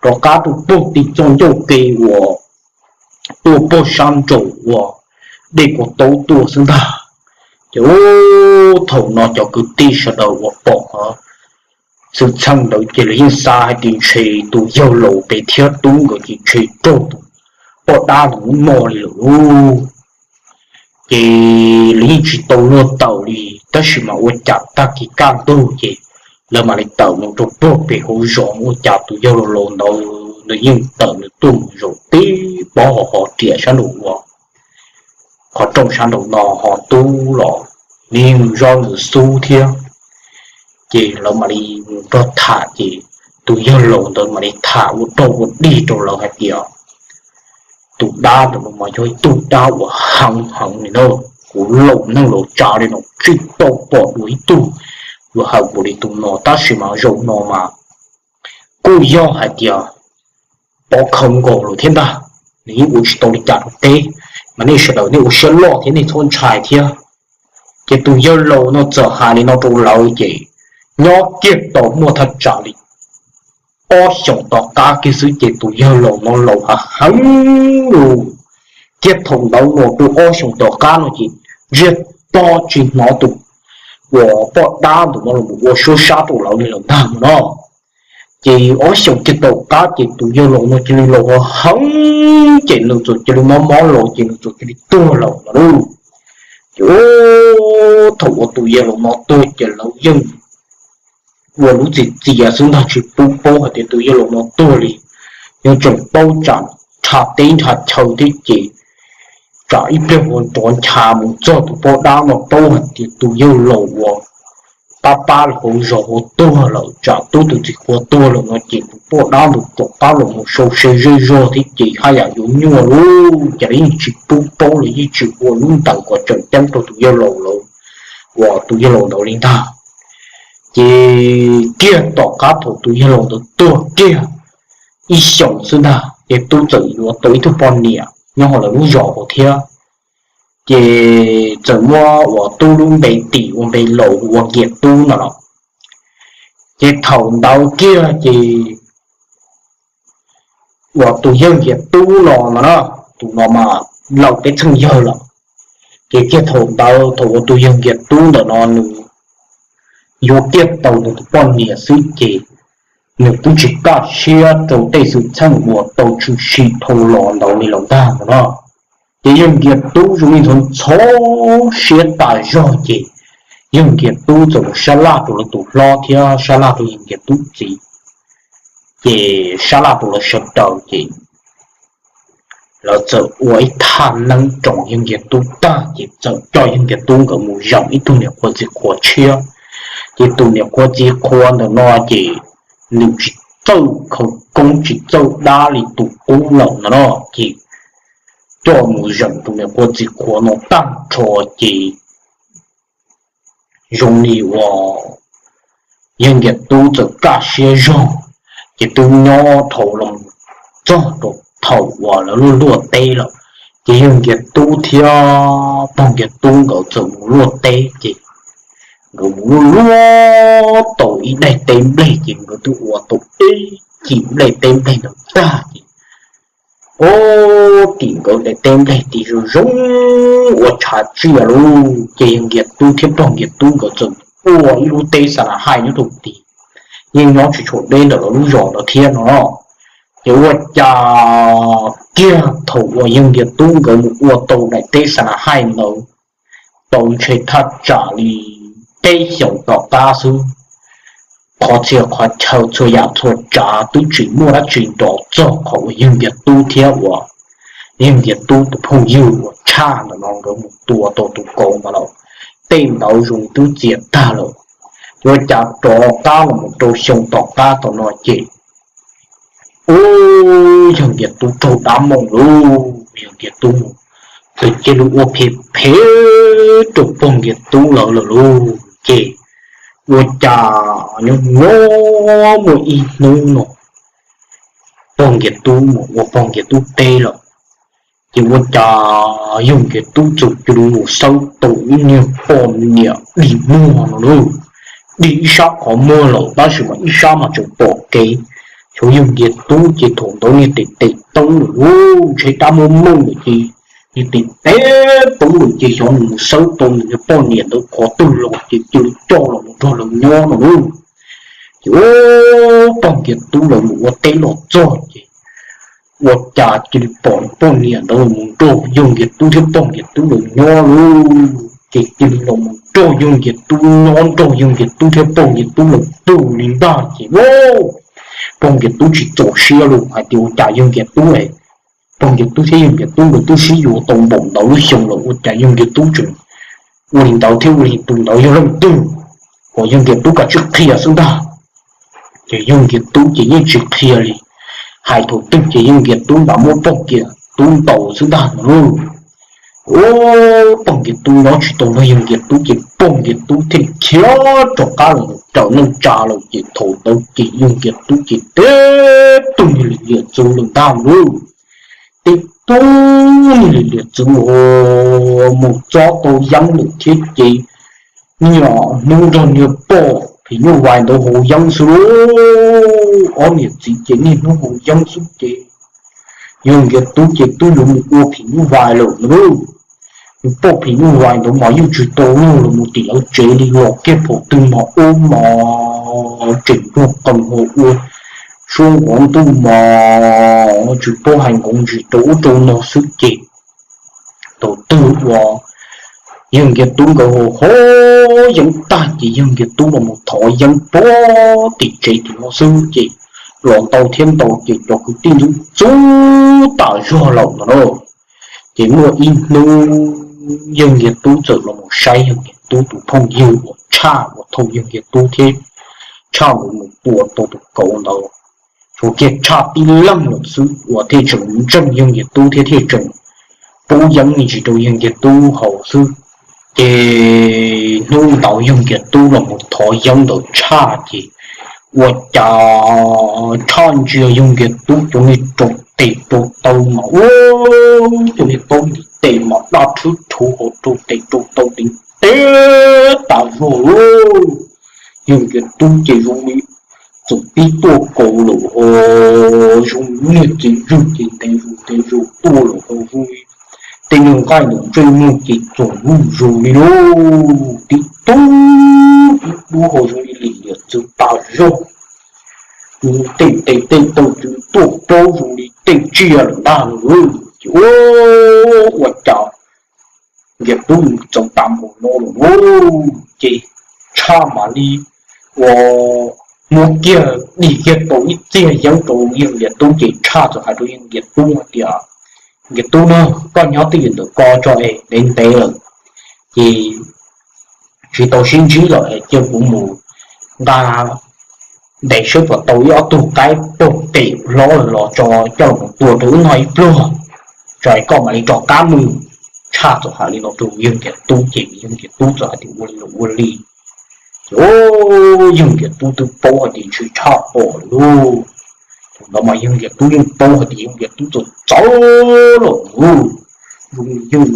rov qab rau puag tim txoj ncauj ke uas tuaj puag sab nraum uas dej Kuv Taub tuaj xwb ntag. Ces thaum no cov kwv tij sawv daws uas pom qhov xwm txheej ntawd ces lawv yeej xav hais tias ntshe tus yawg laus pem thiab tub nkawd ces ntshe raug tus poj dab ntawd muab noj li lawm lauj. Ces lawv yeej tsis tau luag tawm li, tab sis mas ua cas tag kis kaj ntug ces lawv mam li tawm mus rau puag pem hauv zos, ua cas tus yawg laus laus ntawd nws yeej tawm nws tuaj mus zaum tib pob hauv riam sab nraum uas qhov rooj sab nraum no, ho tub los nws yeej zov nws xub thiab. Ces lawv mam li mus nrog tham ces tus yawg laus ntawd mam li tham ua rau ua dig rau lawv hais tias Tus dab ntawm no mas yog ib tug dab uas heev heev li na, kuv laus neeg laus tsav li no tsis tau pom dua ib tug yuav heev npaum li tus no, tab sis mas zaum no mas kuj yog hais tias pov khawv nkaus lawm thiab ntag, nws yeej ua tsis tau li cas rau peb, mas nej sawv daws nej ua siab loj thiab nej txhob ntshai thiab. Ces tus yawg laus no txawm hais li no rau lawv ces nyob kiag tau muaj thaj tsam li ob xyoos tom qab kiag xwb ces tus yawg laus no laus heev heev lawm. Kiag thaum ntawd los rau ob xyoos tom qab no ces ntsiag to tsis hnov tus uas poj dab ntawm no los ua suab sab rau lawv li lawm ntag no. Ces ob xyoos kiag tom qab ces tus yawg laus no cia li laus heev ces nws txawm cia li mob mob los ces nws txawm cia li tuag lawm no lauj. Ces thaum uas tus yawg laus no tuag ces lawv yeej ua lub txiv txias xwb ntag, tsis pub paub hais tias tus yawg laus no tuag li. Yeej tseem paub tsam nrhab teb nrhab chaw thiab ces tsam ib pliag ua nrov ncha mus txog tus poj dab no paub hais tias tus yawg laus uas pab pab hauv zos ua tuag lawm, tsam tub tus txiv qhua tuag lawm no ces tus poj dab ntawd rov qab los mus sau se zej zog thiab ces haj yam yuav nyuaj lawm. Ces lawv yeej tsis pub paub, lawv yeej tsis ua lub ntees kom tseem ceeb rau tus yawg laus lawm uas tus yawg laus ntawd li ntag. Ces kiag tom qab thaum tus yawg laus ntawd tuag kiag ib xyoos xwb ntag ces tub txawm yuav tau ib tug poj niam nyob hauv lawv lub zos hauv thiab. Ces txawm muab uas tub lub npe tim ua npe laus hu ua Nkias Tub no los. Ces thaum ntawd kiag ces uas tus yawg Nkias Tub no mas na, tus no mas laus peb txheej yawg lawm. Ces kiag thaum ntawd thaum uas tus yawg Nkias Tub ntawm no nws yuav kiag tau nws tus poj niam xwb ces nws twb tsis kaj siab rau tej xwm txheej uas tau tshwm sim dhau los ntawd li lawm ntag no. Ces yawg Nkias Tub zoo li ntxhov ntxhov siab tas zog ces yawg Nkias Tub txawm mus sab laj rau lawv tus hlob thiab sab laj rau yawg Nkias Tub txiv, ces sab laj rau lawv sawv daws ces lawv txawm ua ib thaj neeb roos yawg Nkias Tub tag ces txawm coj yawg Nkias Tub nkawd mus zeem ib tug niam qhuav txiv qhuav tshiab. Ces tus niam qhuav txiv qhuav ntawm no ces nws tsis txawj khawv koob tsis txawj dab li tus qub lawm no no ces coj mus zeem tus niam qhuav txiv qhuav no tag nrho ces zoo li uas yawg Nkias Tub txawm kaj siab zog, ces twb nyob dhau los txog rau thaum uas lawv luaj luaj teb lawm, ces yawg Nkias Tub thiab pog Nkias Tub nkawd txawm mus luaj teb ces nkawd mus luaj luaj tau ib daim teb nplej ces nkawd twb ua tau ib cim nplej teb nplej ntawd tag ces ub, tim nkawd daim teb nplej tim zoo zoo ua tshav tsiaj lauj. Ces yawg Nkias Tub thiab pog Nkias Tub nkawd txawm ua ib lub teb xa na haij nyob rau tim, yeej nyob tsis tshua deb ntawm lawv lub zos ntawd thiab no. Ces ua cas kiag thaum uas yawg Nkias Tub nkawd mus ua tau daim teb xa na haij ntawd tau ntshe thaj tsam li peb xyoos tom qab xwb, qhov txhia qhov chaw txhua yam txhua tsav twb tsis muaj dab tsi nrov txog qhov uas yawg Nkias Tub thiab uas yawg Nkias Tub tus phooj ywg uas tshaj ntawm no nkawd mus tua tau tus kauv ntawd lawm. Tej ntawd zoo twb txias tag lawm. Ua cas rov qab los mus rau xyoo tom qab tom no ces ub, yawg Nkias Tub raug dab mooj lauj. Yawg Nkias Tub mus, tus cia li ua phem phem rau pog Nkias Tub lawv lawm lauj. Ces ua cas nyob nyob muaj ib hnub no pog Nkias Tub mus ua pog Nkias Tub teb lawm, ces ua cas yawg Nkias Tub txawm cia li mus xawb tau ib niag poj niam dig muag no lauj. Dig ib sab qhov muag lawm tab sis mas ib sab mas tseem pom kev. Xyov yawg Nkias Tub ces thaum ntawd niag tes tes poob lawm lauj, ntshe dab muab mooj lawm ces niag tes tes poob lawm ces xyov nws mus xawb tau nws niag poj niam ntawd qhov twg los ces cia li coj los mus nrog lawv nyob no lauj. Ces ub, pog Nkias Tub lawv mus ua teb los txog ces ua cas cia li pom poj niam ntawd los nrog yawg Nkias Tub thiab pog Nkias Tub lawv nyob lauj. Ces cia li los nrog yawg Nkias Tub nyob, nrog yawg Nkias Tub thiab pog Nkias Tub lawv pw li ntag ces pog Nkias Tub tsis txaus siab lauj, hais tias ua cas yawg Nkias Tub, pog Nkias Tub thiab yawg Nkias Tub nkawd twb sib yuav tau npaum ntawd lub xyoo lawm ua cas yawg Nkias Tub tseem ua li ntawd thiab ua li tus ntawd yog leej twg, kom yawg Nkias Tub kav tsij qhia xwb ntag. Ces yawg Nkias Tub ces yeej tsis qhia li. Hais thaum twg ces yawg Nkias Tub mam muab pog Nkias Tub ntaus xwb ntag no lauj. Ua pog Nkias Tub nyob tsis tau nrog yawg Nkias Tub ces pog Nkias Tub thiaj khiav rov qab los raws neej tsa lawm ces thaum ntawd ces yawg Nkias Tub ces tib tug niag li liam txwv lawm ntag lauj. Tib tug niag li liam txwv ua mus txob tau yeeb lawm thiab ces niaj hnub nrog niag poj phim nyuj vais ntawd haus yeeb xwb lauj. Ob niam txiv ces niaj hnub haus yeeb xwb ces yawg Nkias Tub ces twb yuav mus ua phim nyuj vais lawm na. Niag poj phim nyuj vais ntawd mas yeej tsis tau luag los mus tim lawv tsev li, los kiag thaum twg mas ub mas tseem nrog qees ho ua suab nqov ntuj mas tsis paub hais nqov ntsis rau ub rau no xwb ces thaum twg uas yawg Nkias Tub nkawd haus yeeb tag ces yawg Nkias Tub los mus thov yeeb pog tim tsev tim no xwb ces los ntau thiab ntau ces cov kwv tij ntxub ntxub tas zog lawm no na. Ces muaj ib hnub yawg Nkias Tub txawm los mus saib yawg Nkias Tub tus phooj ywg uas tshaj uas thaum yawg Nkias Tub thiab tshaj nkawd mus tua tau tus kauv ntawd, tshuav kiag tshaj tib leeg lawm xwb uas thiaj tseem ntseeg yawg Nkias Tub thiab thiaj tseem pub yeeb me ntsis rau yawg Nkias Tub haus xwb. Ces hnub ntawd yawg Nkias Tub los mus thov yeeb ntawd tshaj ces ua cas tshaj ntsia yawg Nkias Tub cov niag rau tes rau taw mas ua cov niag taub ntiv tes mas daj rhwb rhuv hauv rau tes rau taw ntev ntev tas zog lauj. Yawg Nkias Tub ces zoo li txawm pib tuaj kaus lawm ho zoo li niag txiv zwg ces ntev zus ntev zus tuaj lawm ho zoo li tej niag nqaij ntawm ntsej muag ces txoom zuj zus li lauj. Tib tug tib dub ho zoo li lim liam txwv tas zog. Tej tes tej taw tuaj plaub zoo li tej tsiaj lawm ntag lauj. Ces ua cas Nkias Tub txaus tas npaum no lawm lauj, ces tshaj mam li ua muab kiag dim kiag tau ib txiag yeeb rau yawg Nkias Tub ces tshaj txawm hais rau yawg Nkias Tub hais tias, Nkias Tub na, koj nyob twj ywm ntawm ko tso es ntev ntev lawm ces tsis tau sib ntsib lawm es cia kuv mus nqa ntes saib puas tau ib ob tug qaib pog pem hlob los tso coj los tua rau wb noj ib pluag, tso es koj mam li rov qab mus. Tshaj txawm hais li no rau yawg Nkias Tub ces yawg Nkias Tub txawm hais tias ua li los ua li. Ces yawg Nkias Tub twb paub hais tias ntshe tshaj pom lawm lauj. Thaum ntawd mas yawg Nkias Tub yeej paub hais tias yawg Nkias Tub txawm txawv lawm lauj. Zoo li yawg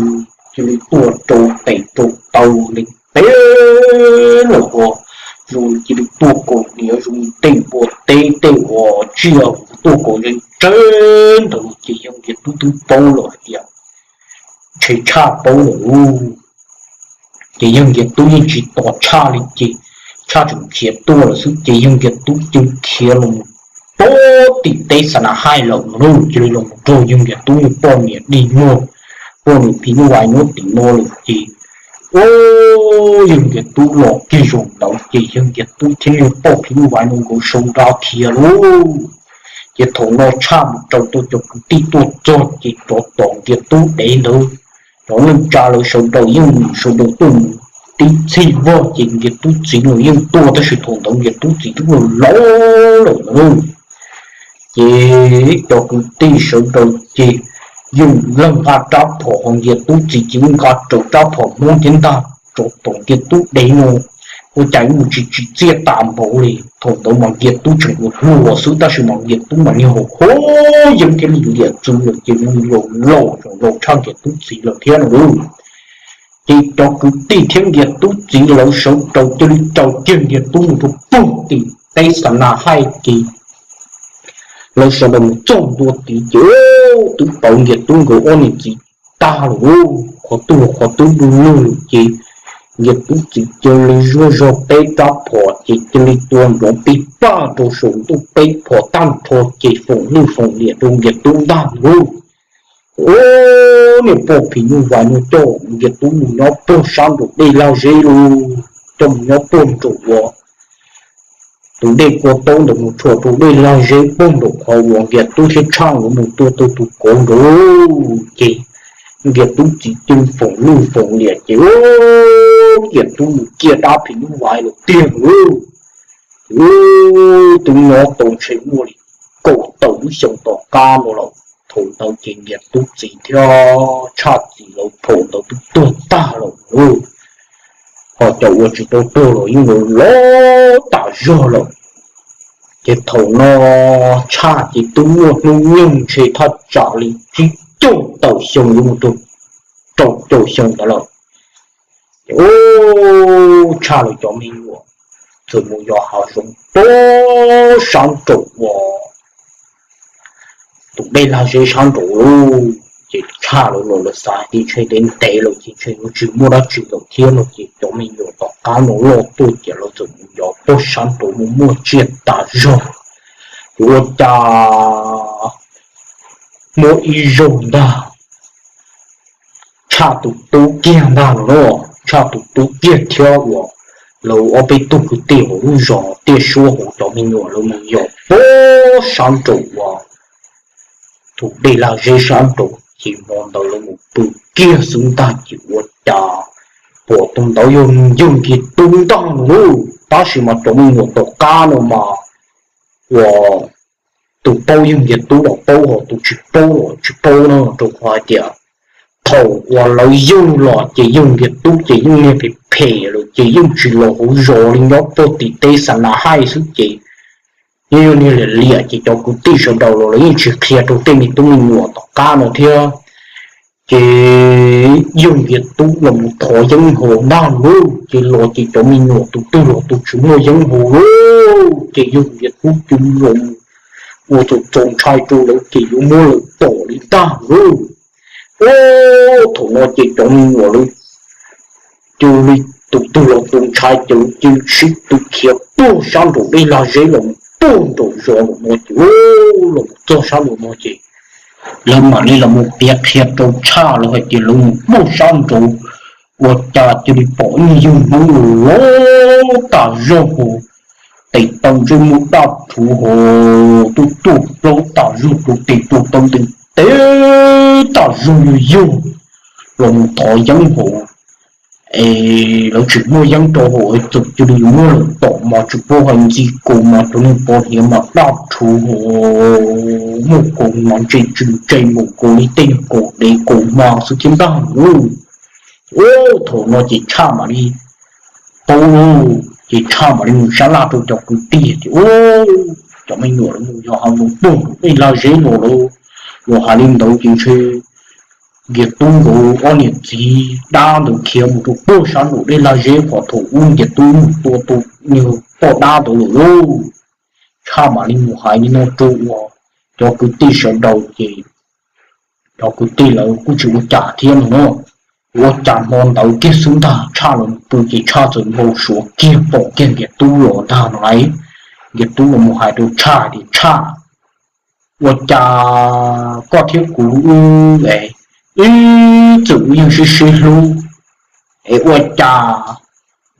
cia li tuaj rau tes rau taw ntev ntev lawm ho zoo li cia li tuaj kaus hniav zoo li tej npua teb tej uas tsiaj tuaj kaus ntseb ntseb ntawd ces yawg Nkias Tub twb paub lawm hais tias ntshe tshaj paub lawm lauj. Ces yawg Nkias Tub yeej tsis tos tshaj li ces tshaj tseem khiav tuaj lawm xwb ces yawg Nkias Tub cia li khiav los mus pem tim teb Xa Na Haij lawm no lauj. Cia li los mus raug yawg Nkias Tub niag poj niam dig muag, poj niam phim nyuj vais nyob tim no lawm ces ua yawg Nkias Tub los kiag zaum ntawd ces yawg Nkias Tub thiab niag poj phim nyuj vais no nkawd sau nra khiav lauj. Ces thaum no tshaj mus raws tau cov kwv tij tuaj txog ces rov tom Nkias Tub dev ntawd, cov neej tsa lawv sawv daws yeej sawv daws tuaj mus tib txhij vog ces Nkias Tub txiv los yeej tuaj tab sis thaum ntawd Nkias Tub txiv twb laus laus lawm na. Ces cov kwv tij sawv daws ces yeej leej nqa rab phom ho Nkias Tub txiv ces yeej nqa raws rab phom Hmoob thiab ntag rov tom Nkias Tub dev no. Ua cas mus tsis tsim txiaj tas npaum li. Thaum ntawd mas Nkias Tub tseem ua hluas xwb tab sis mas Nkias Tub mas niag haus yeeb thiab li liam txwv lawm ces mus laus laus tshaj Nkias Tub txiv lawm thiab no lauj. Ces cov kwv tij thiab Nkias Tub txiv lawv sawv daws cia li raws kiag Nkias Tub mus rau puag tim teb Xa Na Haij ces lawv sawv daws mus txog ntua tid ces twb pauv Nkias Tub nkawd ob niam txiv tag lawm, qhov twg los qhov twb du lug lawm ces Nkias Tub txiv cia li zuaj zog peb rab phom ces cia li tua nrov pij paj rau saum ntuj peb phom tag nrho ces foom lwj foom liam rau Nkias Tub ntag lauj. Ua niag poj phim nyuj vais no coj Nkias Tub mus nyob puag sab nraum dej lag zeb lauj, coj mus nyob puag nraum uas tus dej kua taub ntawd mus tshua rau dej lag zeb puag nraum qhov uas Nkias Tub thiab tshaj nkawd mus tua tau tus kauv nraud lauj. Ces Nkias Tub txiv cia li foom lwj foom liam ces Nkias Tub mus ciaj dab phim nyuj vais lawm tiag lauj. Ces twb nyob tau ntshe muaj li kaum tawm lub xyoo tom qab no lawm. phaum ntawd ces Nkias Tub txiv thiab Tshaj txiv lawv phaum ntawd twb tuag tag lawm lauj. Ho cov uas tsis tau tuag los yeej los loj tas zog lawm. Ces thaum no Tshaj ces twb muaj hnub nyoog ntshe thaj tsam li tsib caug tawm xyoo yuav mus rau rau caum xyoo ntawd lawm. Ces ub, Tshaj lawv cov me nyuam txawm mus yos hav zoov puag sab nraum uas tus dej lag zeb sab nraud lauj. Ces Tshaj lawv los lawv xav tias ntshe ntev ntev lawm ces ntshe yuav tsis muaj dab tsi lawm thiab no ces cov me nyuam tom qab no loj tuaj ces lawv txawm mus yos puag sab nraud mus muaj tsiaj tas zog. Ces ua cas muaj ib zaug ntag, Tshaj tus tub kiag ntag no, Tshaj tus tub kiag thiab uas lawv ob peb tug kwv tij hauv lub zos Tiaj Suab hauv cov me nyuam lawv mus yos puag sab nraum uas tus dej lag zeb sab nraud ces hmo ntawd lawv mus pw kiag xwb ntag ces ua cas pom tus ntawd yog yawg Nkias Tub ntag no lauj. Tab sis mas cov me nyuam tom qab no mas uas tus paub yawg Nkias Tub los paub, ho tus tsis paub los tsis paub na, rau qhov hais tias thaum uas lawv yug los ces yawg Nkias Tub ces yeej niag phem phem lawm ces yeej tsis los hauv zos li, nyob puag tim teb xa na haij xwb ces yeej yog niag liam liam ces cov kwv tij sawv daws los lawv yeej tsis qhia rau tej me tub me nyuam tom qab no thiab. Ces yawg Nkias Tub los mus thov yeeb haus ntag lauj, ces los ces cov me nyuam tus twg los tus tsis muaj yeeb haus lauj, ces yawg Nkias Tub cia li los mus ua txaus ntshai rau lawv ces yuav muab lawv tom li ntag lauj. Ub, thaum no ces cov me nyuam lawv cia li tus twg los tus ntshai ces lawv cia li sib tw khiav puag sab nraum dej lag zeb los mus puag nraum zos nraum no ces, los mus txog sab nraum no ces lawv mam li los mus piav qhia rau Tshaj lawv hais tias lawv mus puag sab nraud ua cas cia li pom ib yawg Hmoob loj tas zog hos, tes taw ntsej muag daj rhuv hos, tuaj tuaj plaub tas zog, rau tes tuaj taw ntev ntev tas zog yug yug los mus thov yeeb hos. Es lawv tsis muaj yeeb rau hauv, txawm cia li muab lawv tom mas tsis paub hais ntxi kaus mas cov niag pov hniav mas daj rhuv hos, muaj kaus mas ntse tsw ntse npaum nkaus li tej niag kaus dev kaus hma xwb thiab ntag lauj. Ub, thaum no ces Tshaj mam li paub lauj, ces Tshaj mam li mus sab laj rau cov kwv tij tias, Ub, cov me nyuam lawv mus yos hav zoov puag nraum dej lag zeb los lawm, los hais li ntawd ces ntshe Nkias Tub nkawd ob niam txiv dab ntawd khiav mus rau puag sab nraum dej lag zeb qhov thaum ub Nkias Tub mus tua tus niag poj dab ntawd lawm lauj. Tshaj mam li mus hais li no rau uas cov kwv tij sawv daws ces cov kwv tij lawv kuj tsis ua cas thiab no na. Ua cas hmo ntawd kiag xwb ntag Tshaj los pw ces Tshaj txawm npau suav kiag pom kiag Nkias Tub los ntag no lauj. Nkias Tub los mus hais rau Tshaj tias, Tshaj, ua cas koj thiab kuv wb, wb txawm wb yeej sib sib hlub, es ua cas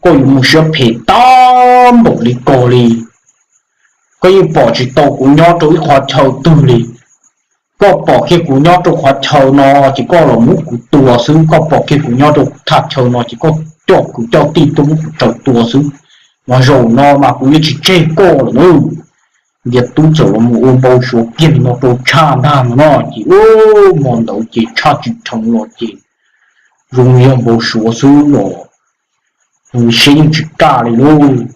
koj yuav mus siab phem tag npaum li ko li? Koj yeej pom tsis tau kuv nyob rau ib qhov chaw twg li. Koj pom kiag kuv nyob rau qhov chaw no ces koj los muab kuv tua xwb, koj pom kiag kuv nyob rau thaj chaw no ces koj coj kwv coj tij tuaj muab kuv raws tua xwb. Mas zaum no mas kuv yuav tsis tseg koj lawm na. Nkias Tub txawm los mus ua npau suav kiag li no rau Tshaj ntag no no ces ub, hmo ntawd ces Tshaj tsis dheev los ces zoo yog npau suav xwb los siab yeej tsis kaj li lauj.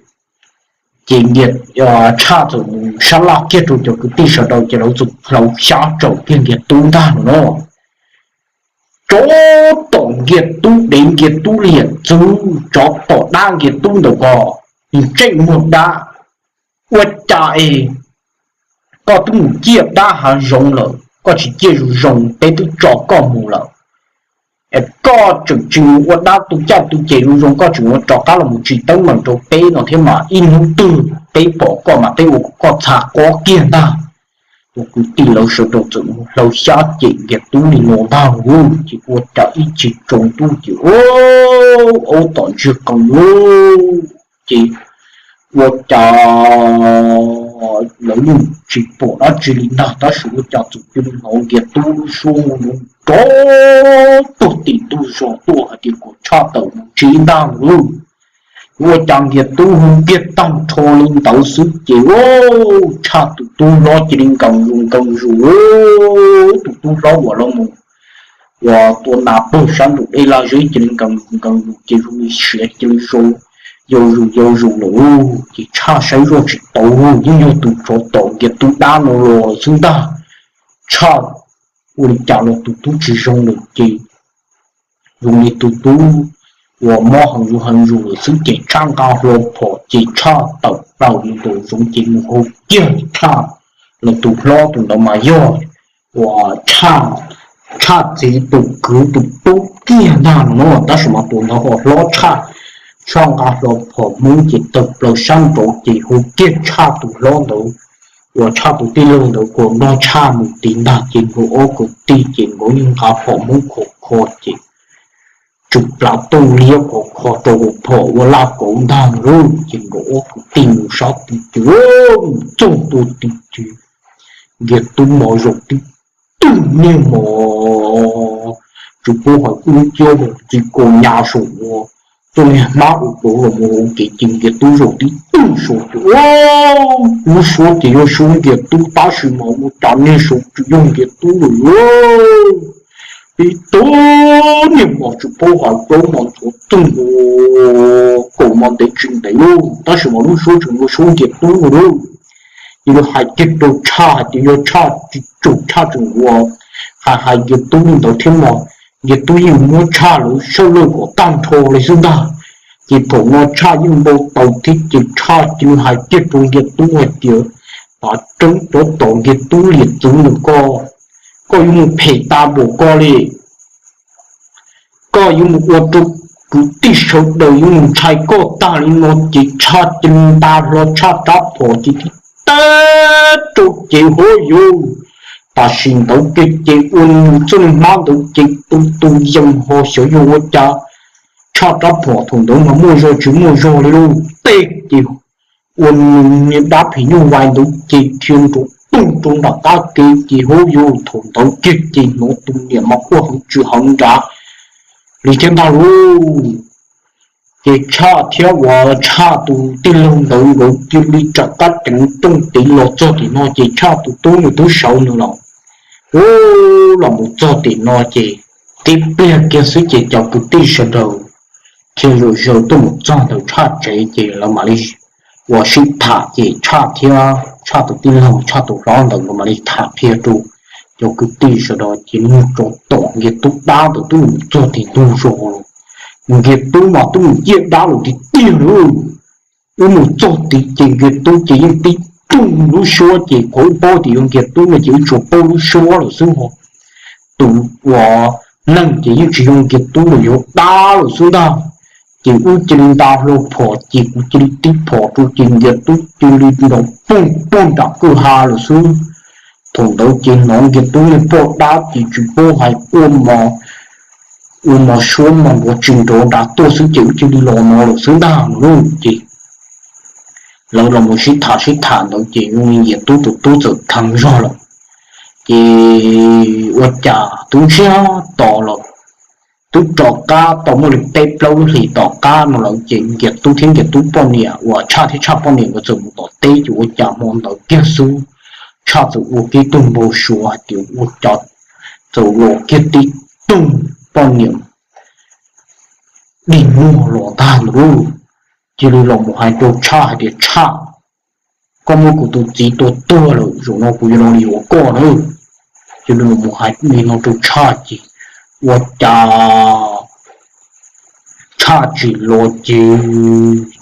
Ces Nkias, Tshaj txawm mus sab laj kiag rau cov kwv tij sawv daws ces lawv txawm hlawv xyab tsawm kiag Nkias Tub ntag no no. Tsov tom Nkias Tub dev, Nkias Tub liam txwv, tsov tom dab Nkias Tub ntawm ko, ntsej muag dab. Ua cas es koj twb mus ciaj dab hav zoov lawm, koj tsis ciaj zoo zoo, peb twb tso koj mus lawm, es koj tseem tsis mus ua dab tu caj tu ces zoo zoo, koj tseem ua rov qab los mus tsis teeb meem rau peb no thiab mas ib hnub twg peb pom koj mas peb ua kom koj txha qob kiag ntag. Tus kwv tij lawv sawv daws txawm mus hlawv xyab cem Nkias Tub li no ntag lauj, ces ua cas ib chim tsaus ntuj ces ub, aub tom ntsiag qees lauj, ces ua cas lawv yeej tsis pom dab tsi li ntag, tab sis ua cas txawm cia li hnov Nkias Tub lub suab nrov tuag tim ntug zos tuaj hais tias kom Tshaj tawm mus ntsib ntag lauj. Ua cas Nkias Tub hu kiag tag nrho li ntawd xwb ces Tshaj tus tub hlob cia li nkees zus nkees zus, tus tub hlob uas los mus uas tua nas pag sab nraum dej laj zeb cia li nkees zus nkees zus ces zoo li siav cia li yau zus yau zus lawm. Ces Tshaj saib zoj tsis tau, yeej yog tus tsov tom Nkias Tub dab no los lawm xwb ntag. Tshaj ua li cas los tus tub tsis zoo lawm ces zoo li tus tub uas mob heev zus heev zus lawm xwb ces Tshaj nqa hlo phom ces Tshaj tawm plaws mus nraum zoov ces mus hu kiag Tshaj los tus hlob tus ntawd mas yog uas Tshaj txiv tus kwv tus tub kiag ntag no na, tab sis mas tus ntawd ho hlob Tshaj. Tshaj nqa hlo phom Hmoob ces tawm plaws sab nraud ces hu kiag Tshaj tus hlob ntawd uas Tshaj tus tij laug ntawd kom nrog Tshaj mus tiv ntag ces nkawd ob kwv tij ces nkawd yeej nqa phom Hmoob khov kho ces tsw plav tuj liab khov kho rau hauv phom ua laj kauv ntag lauj. Ces nkawd ob kwv tij mus sab tid ces mus txog ntua tid ces Nkias Tub mos zaum tib tug niag mos tsis paub hais ub ciab txiv kaus nyas saum ua txoj niag hmab ua kauv los mus ua kev ces Nkias Tub zaum tib tug saud ces lub suab ces yog suab Nkias Tub tab sis mas ua cas niag saud tsis yog Nkias Tub lawm lauj. Tib tug niag mos tsis paub hais plaub mos ntxhuav txoog ua kaum mos ntev tsis ntev lauj tab sis mas lub suab tseem ua suab Nkias Tub lawm lauj. Ces yog hais kiag rau Tshaj hais tias yog Tshaj tsis tsum Tshaj tseem ua hais hais Nkias Tub li ntawd thiab mas Nkias Tub yeej muab Tshaj lawv sawj lawj kom tag nrho li xwb ntag. Ces thaum no Tshaj yeej npau taws thiab ces Tshaj cia li hais kiag rau Nkias Tub hais tias, Pav Tseeb, cov tom Nkias Tub liam txwv ntawm koj, koj yuav mus phem tas npaum ko li. Koj yuav mus ua rau kwv tij sawv daws yuav mus ntshai koj tag li no. Ces Tshaj cia li nta hlo Tshaj rab phom ces tib tag rau ces huab yus. Tam sim ntawd kiag ces ua nws txoj niag hmab ntawd ces tu tu yees ho xyov yog ua cas Tshaj rab phom thaum ntawd mas muaj zog tsis muaj zog li lauj. Tej ces ua nws niag dab phim nyuj vais ntawd ces dhia nraum toog rau nram qab kev ces huab yus thaum ntawd kiag ces hnov tus niam mas quaj heev tsis heev nrad li thiab ntag lauj. Ces Tshaj thiab uas Tshaj tus tij laug ntawd nkawd cia li rov qab ceev rooj tid los txog tim no ces Tshaj tus tub nws twb sawv nws los, ub, los mus txog tim no ces tib pliag kiag xwb ces cov kwv tij sawv daws thiaj zaws zaws tuaj mus txog ntawm Tshaj tsev ces lawv mam li ua sib tham ces Tshaj thiab Tshaj tus tij laug Tshaj tus hlob ntawd nkawd mam li tham qhia rau cov kwv tij sawv daws ces niag tsov tom Nkias Tub dab ntawd twb mus txog tim ntug zos lawm. Nkias Tub mas twb mus ciaj dab lawm tiag tiag lauj. Wb mus txog tid ces Nkias Tub ces yeej tib tug lub suab ces qhov wb paub tias yog Nkias Tub no ces wb tsuas paub lub suab lawm xwb ho. Tus uas neeg ces yeej tsis yog Nkias Tub lawm, yog dab lawm xwb ntag. Ces wb cia li nta hlo phom ces kuv cia li tib phom rau ces Nkias Tub cia li nrov poog puag nram kwj ha lawm xwb. Thaum ntawd ces hnov Nkias Tub niag poj dab ces tsis paub hais ua mos, ua mos suab mos nrov tsis nrov nrad tuaj xwb ces wb cia li los no lawm xwb ntag no lauj. Ces lawv los mus sib tham sib tham ntawd ces zoo li Nkias Tub tus tub txawm kheev zog lawm. Ces ua cas twb ntsiag to lawm, twb rov qab tau muaj li peb plaub lub hlis tom qab no lawm ces Nkias Tub thiab Nkias Tub poj niam uas Tshaj thiab Tshaj poj niam nkawd txawm mus tom teb ces ua cas hmo ntawd kiag xwb Tshaj txawm ua kiag tug npau suav hais tias ua cas txawm los kiag tib tug poj niam dig muag los ntag ntawd lauj. Cia li los mus hais rau Tshaj hais tias Tshaj, koj muab kuv tus txiv tua tuag lawm, zaum no kuv yuav los yuav koj na. Cia li los mus hais li no rau Tshaj ces ua cas Tshaj tsis los ces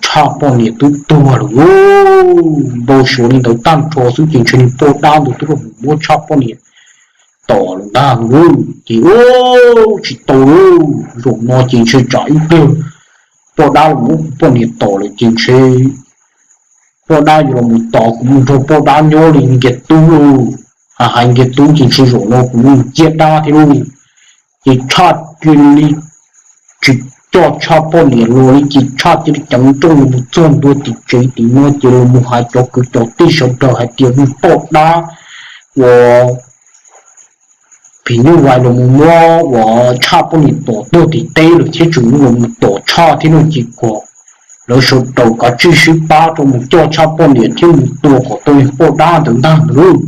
Tshaj poj niam twb tuag lawm lauj. Npau suav li ntawd tag nrho xwb ces ntshe niag poj dab ntawd twb los mus muab Tshaj poj niam tom lawm ntag lauj. Ces ub, tsis tau lauj, zaum no ces ntshe tsam ib pliag poj dab los muab kuv poj niam tom lawm ces ntshe poj dab yuav los mus tos kuv mus nrog poj dab nyob li Nkias Tub lauj. Hais hais Nkias Tub ces ntshe zaum no kuv yuav mus ciaj dab thiab lauj. Ces Tshaj cia li tsis coj Tshaj poj niam los li ces Tshaj cia li ceev nrooj los mus txog ntua tim tsev tim no ces los mus hais cov kwv cov tij sawv daws hais tias niag poj dab uas phim nyuj vais los mus muab uas Tshaj poj niam tom tuag tim teb lawm thiab tseem los mus tom Tshaj thiab no ces kom lawv sawv daws kav tsij sib pab rau mus coj Tshaj poj niam thiab mus tua kom tau yawg poj dab ntawd ntag ntag lauj.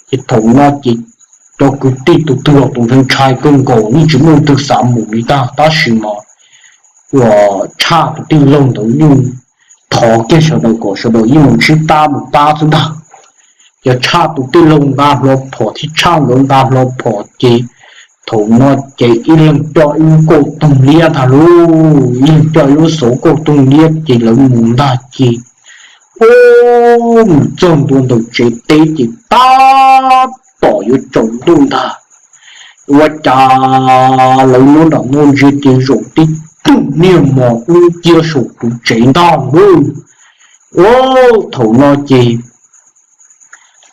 Ces thaum no ces cov kwv tij tus twg los tus ntshai ntshai kawg nkaus, yeej tsis muaj leej twg xav mus li ntag, tab sis mas uas Tshaj tus tij laug ntawd yeej thov kiag sawv daws kom sawv daws yeej mus sib pab mus pab xwb ntag. Ces Tshaj tus tij laug nqa hlo phom thiab Tshaj nkawd nqa hlo phom ces thaum no ces ib leeg coj ib lub kauj toog liab ntag lauj, ib leeg coj ib lub xov kauj toog liab ces lawv mus ntag ces, ub, mus txog ntua ntawm tsev teb ces tab tom yuav tsaus ntuj ntag. Ua cas lawv nyob nram no ntsia ces zaum tib tug niag mos dub cia saum tus tsev ntag lauj. Ub, thaum no ces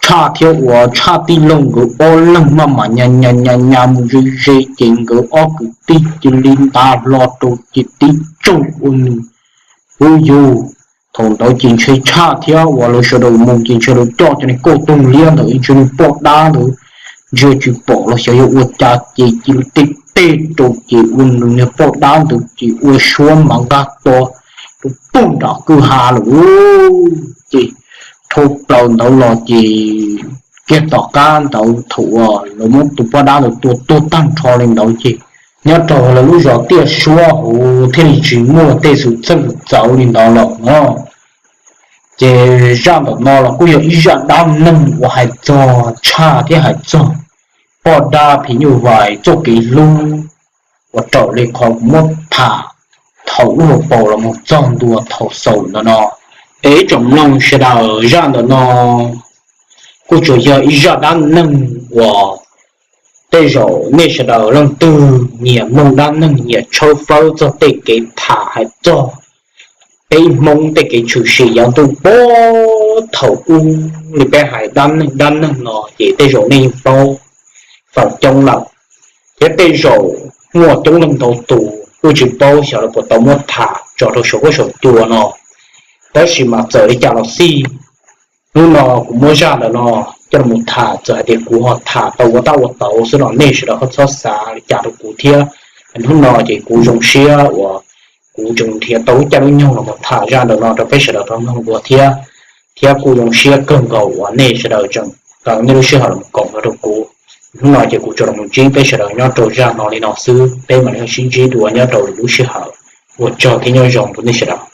Tshaj thiab uas Tshaj tij laug nkawd ob leeg maj mam nyas nyas nyas nyas mus ze ze ces nkawd ob kwv tij cia li nta hlo rau ces tib tsaug ua nws ub yug. Thaum ntawd ces ntshe Tshaj thiab uas lawv sawv daws mus ces ntshe lawv coj cov niag kauj toog liab ntawd ntshe niag poj dab ntawd ntsia tsis pom los xyov yog ua cas ces cia li tej teg rau ces ua nws niag poj dab ntawd ces ua suab mas nkag to rau pug nram kwj ha lawm. Ces dhau plaws ntawd los ces kiag tom qab ntawd thaum uas lawv muab tus poj dab ntawd tua tuag tag nrho li ntawd ces nyob rau lawv lub zos Tiaj Suab hauv thiaj li tsis muaj tej xwm txheej xwm txawv li ntawd lawm no. Ces zaj ntawm no los kuj yog ib zaj dab neeg uas hais txog Tshaj thiab hais txog poj dab phim nyuj vais txoj kev hlub uas raws li qhov kuv muab tham thaum ub hauv paus los mus txog ntua thaum xaus ntawm no. Es ib tsoom mloog sawv daws, zaj ntawm no kuj tsuas yog ib zaj dab neeg uas tej zaum nej sawv daws leej twg nyiam mloog dab neeg nyiam tshawb fawb txog tej kev tham hais txog peb Hmoob tej kev tshwm sim yav ntuj puag thaum ub li peb hais dab neeg dab neeg no ces tej zaum nej yeej paub feem coob lawm. Thiab tej zaum muaj coob leej ntau tus kuj tsis paub xyov lawv puas tau muab tham tso rau saum huab saum cua no. Tab sis mas txawm li cas los xij, hnub no kuv muab zaj ntawm no coj los tham, txawm hais tias kuv ho tham tau ua tab ua tauv xwb los nej sawv daws ho txhob xav li cas rau kuv thiab. Hnub no ces kuv zoo siab uas kuv tseem nrhiav tau lub caij lub nyoog los tham zaj ntawm no rau peb sawv daws tau mloog dua thiab. Thiab kuj zoo siab kawg nkaus uas nej sawv daws tseem tau nej lub sij hawm los koom nrog rau kuv. Hnub no ces kuv tsuas los ntsib peb sawv daws nyob rau zaj no li no xwb, peb mam li sib ntsib dua nyob rau lwm lub sij hawm. Ua tsaug thiab nyob zoo rau nej sawv daws.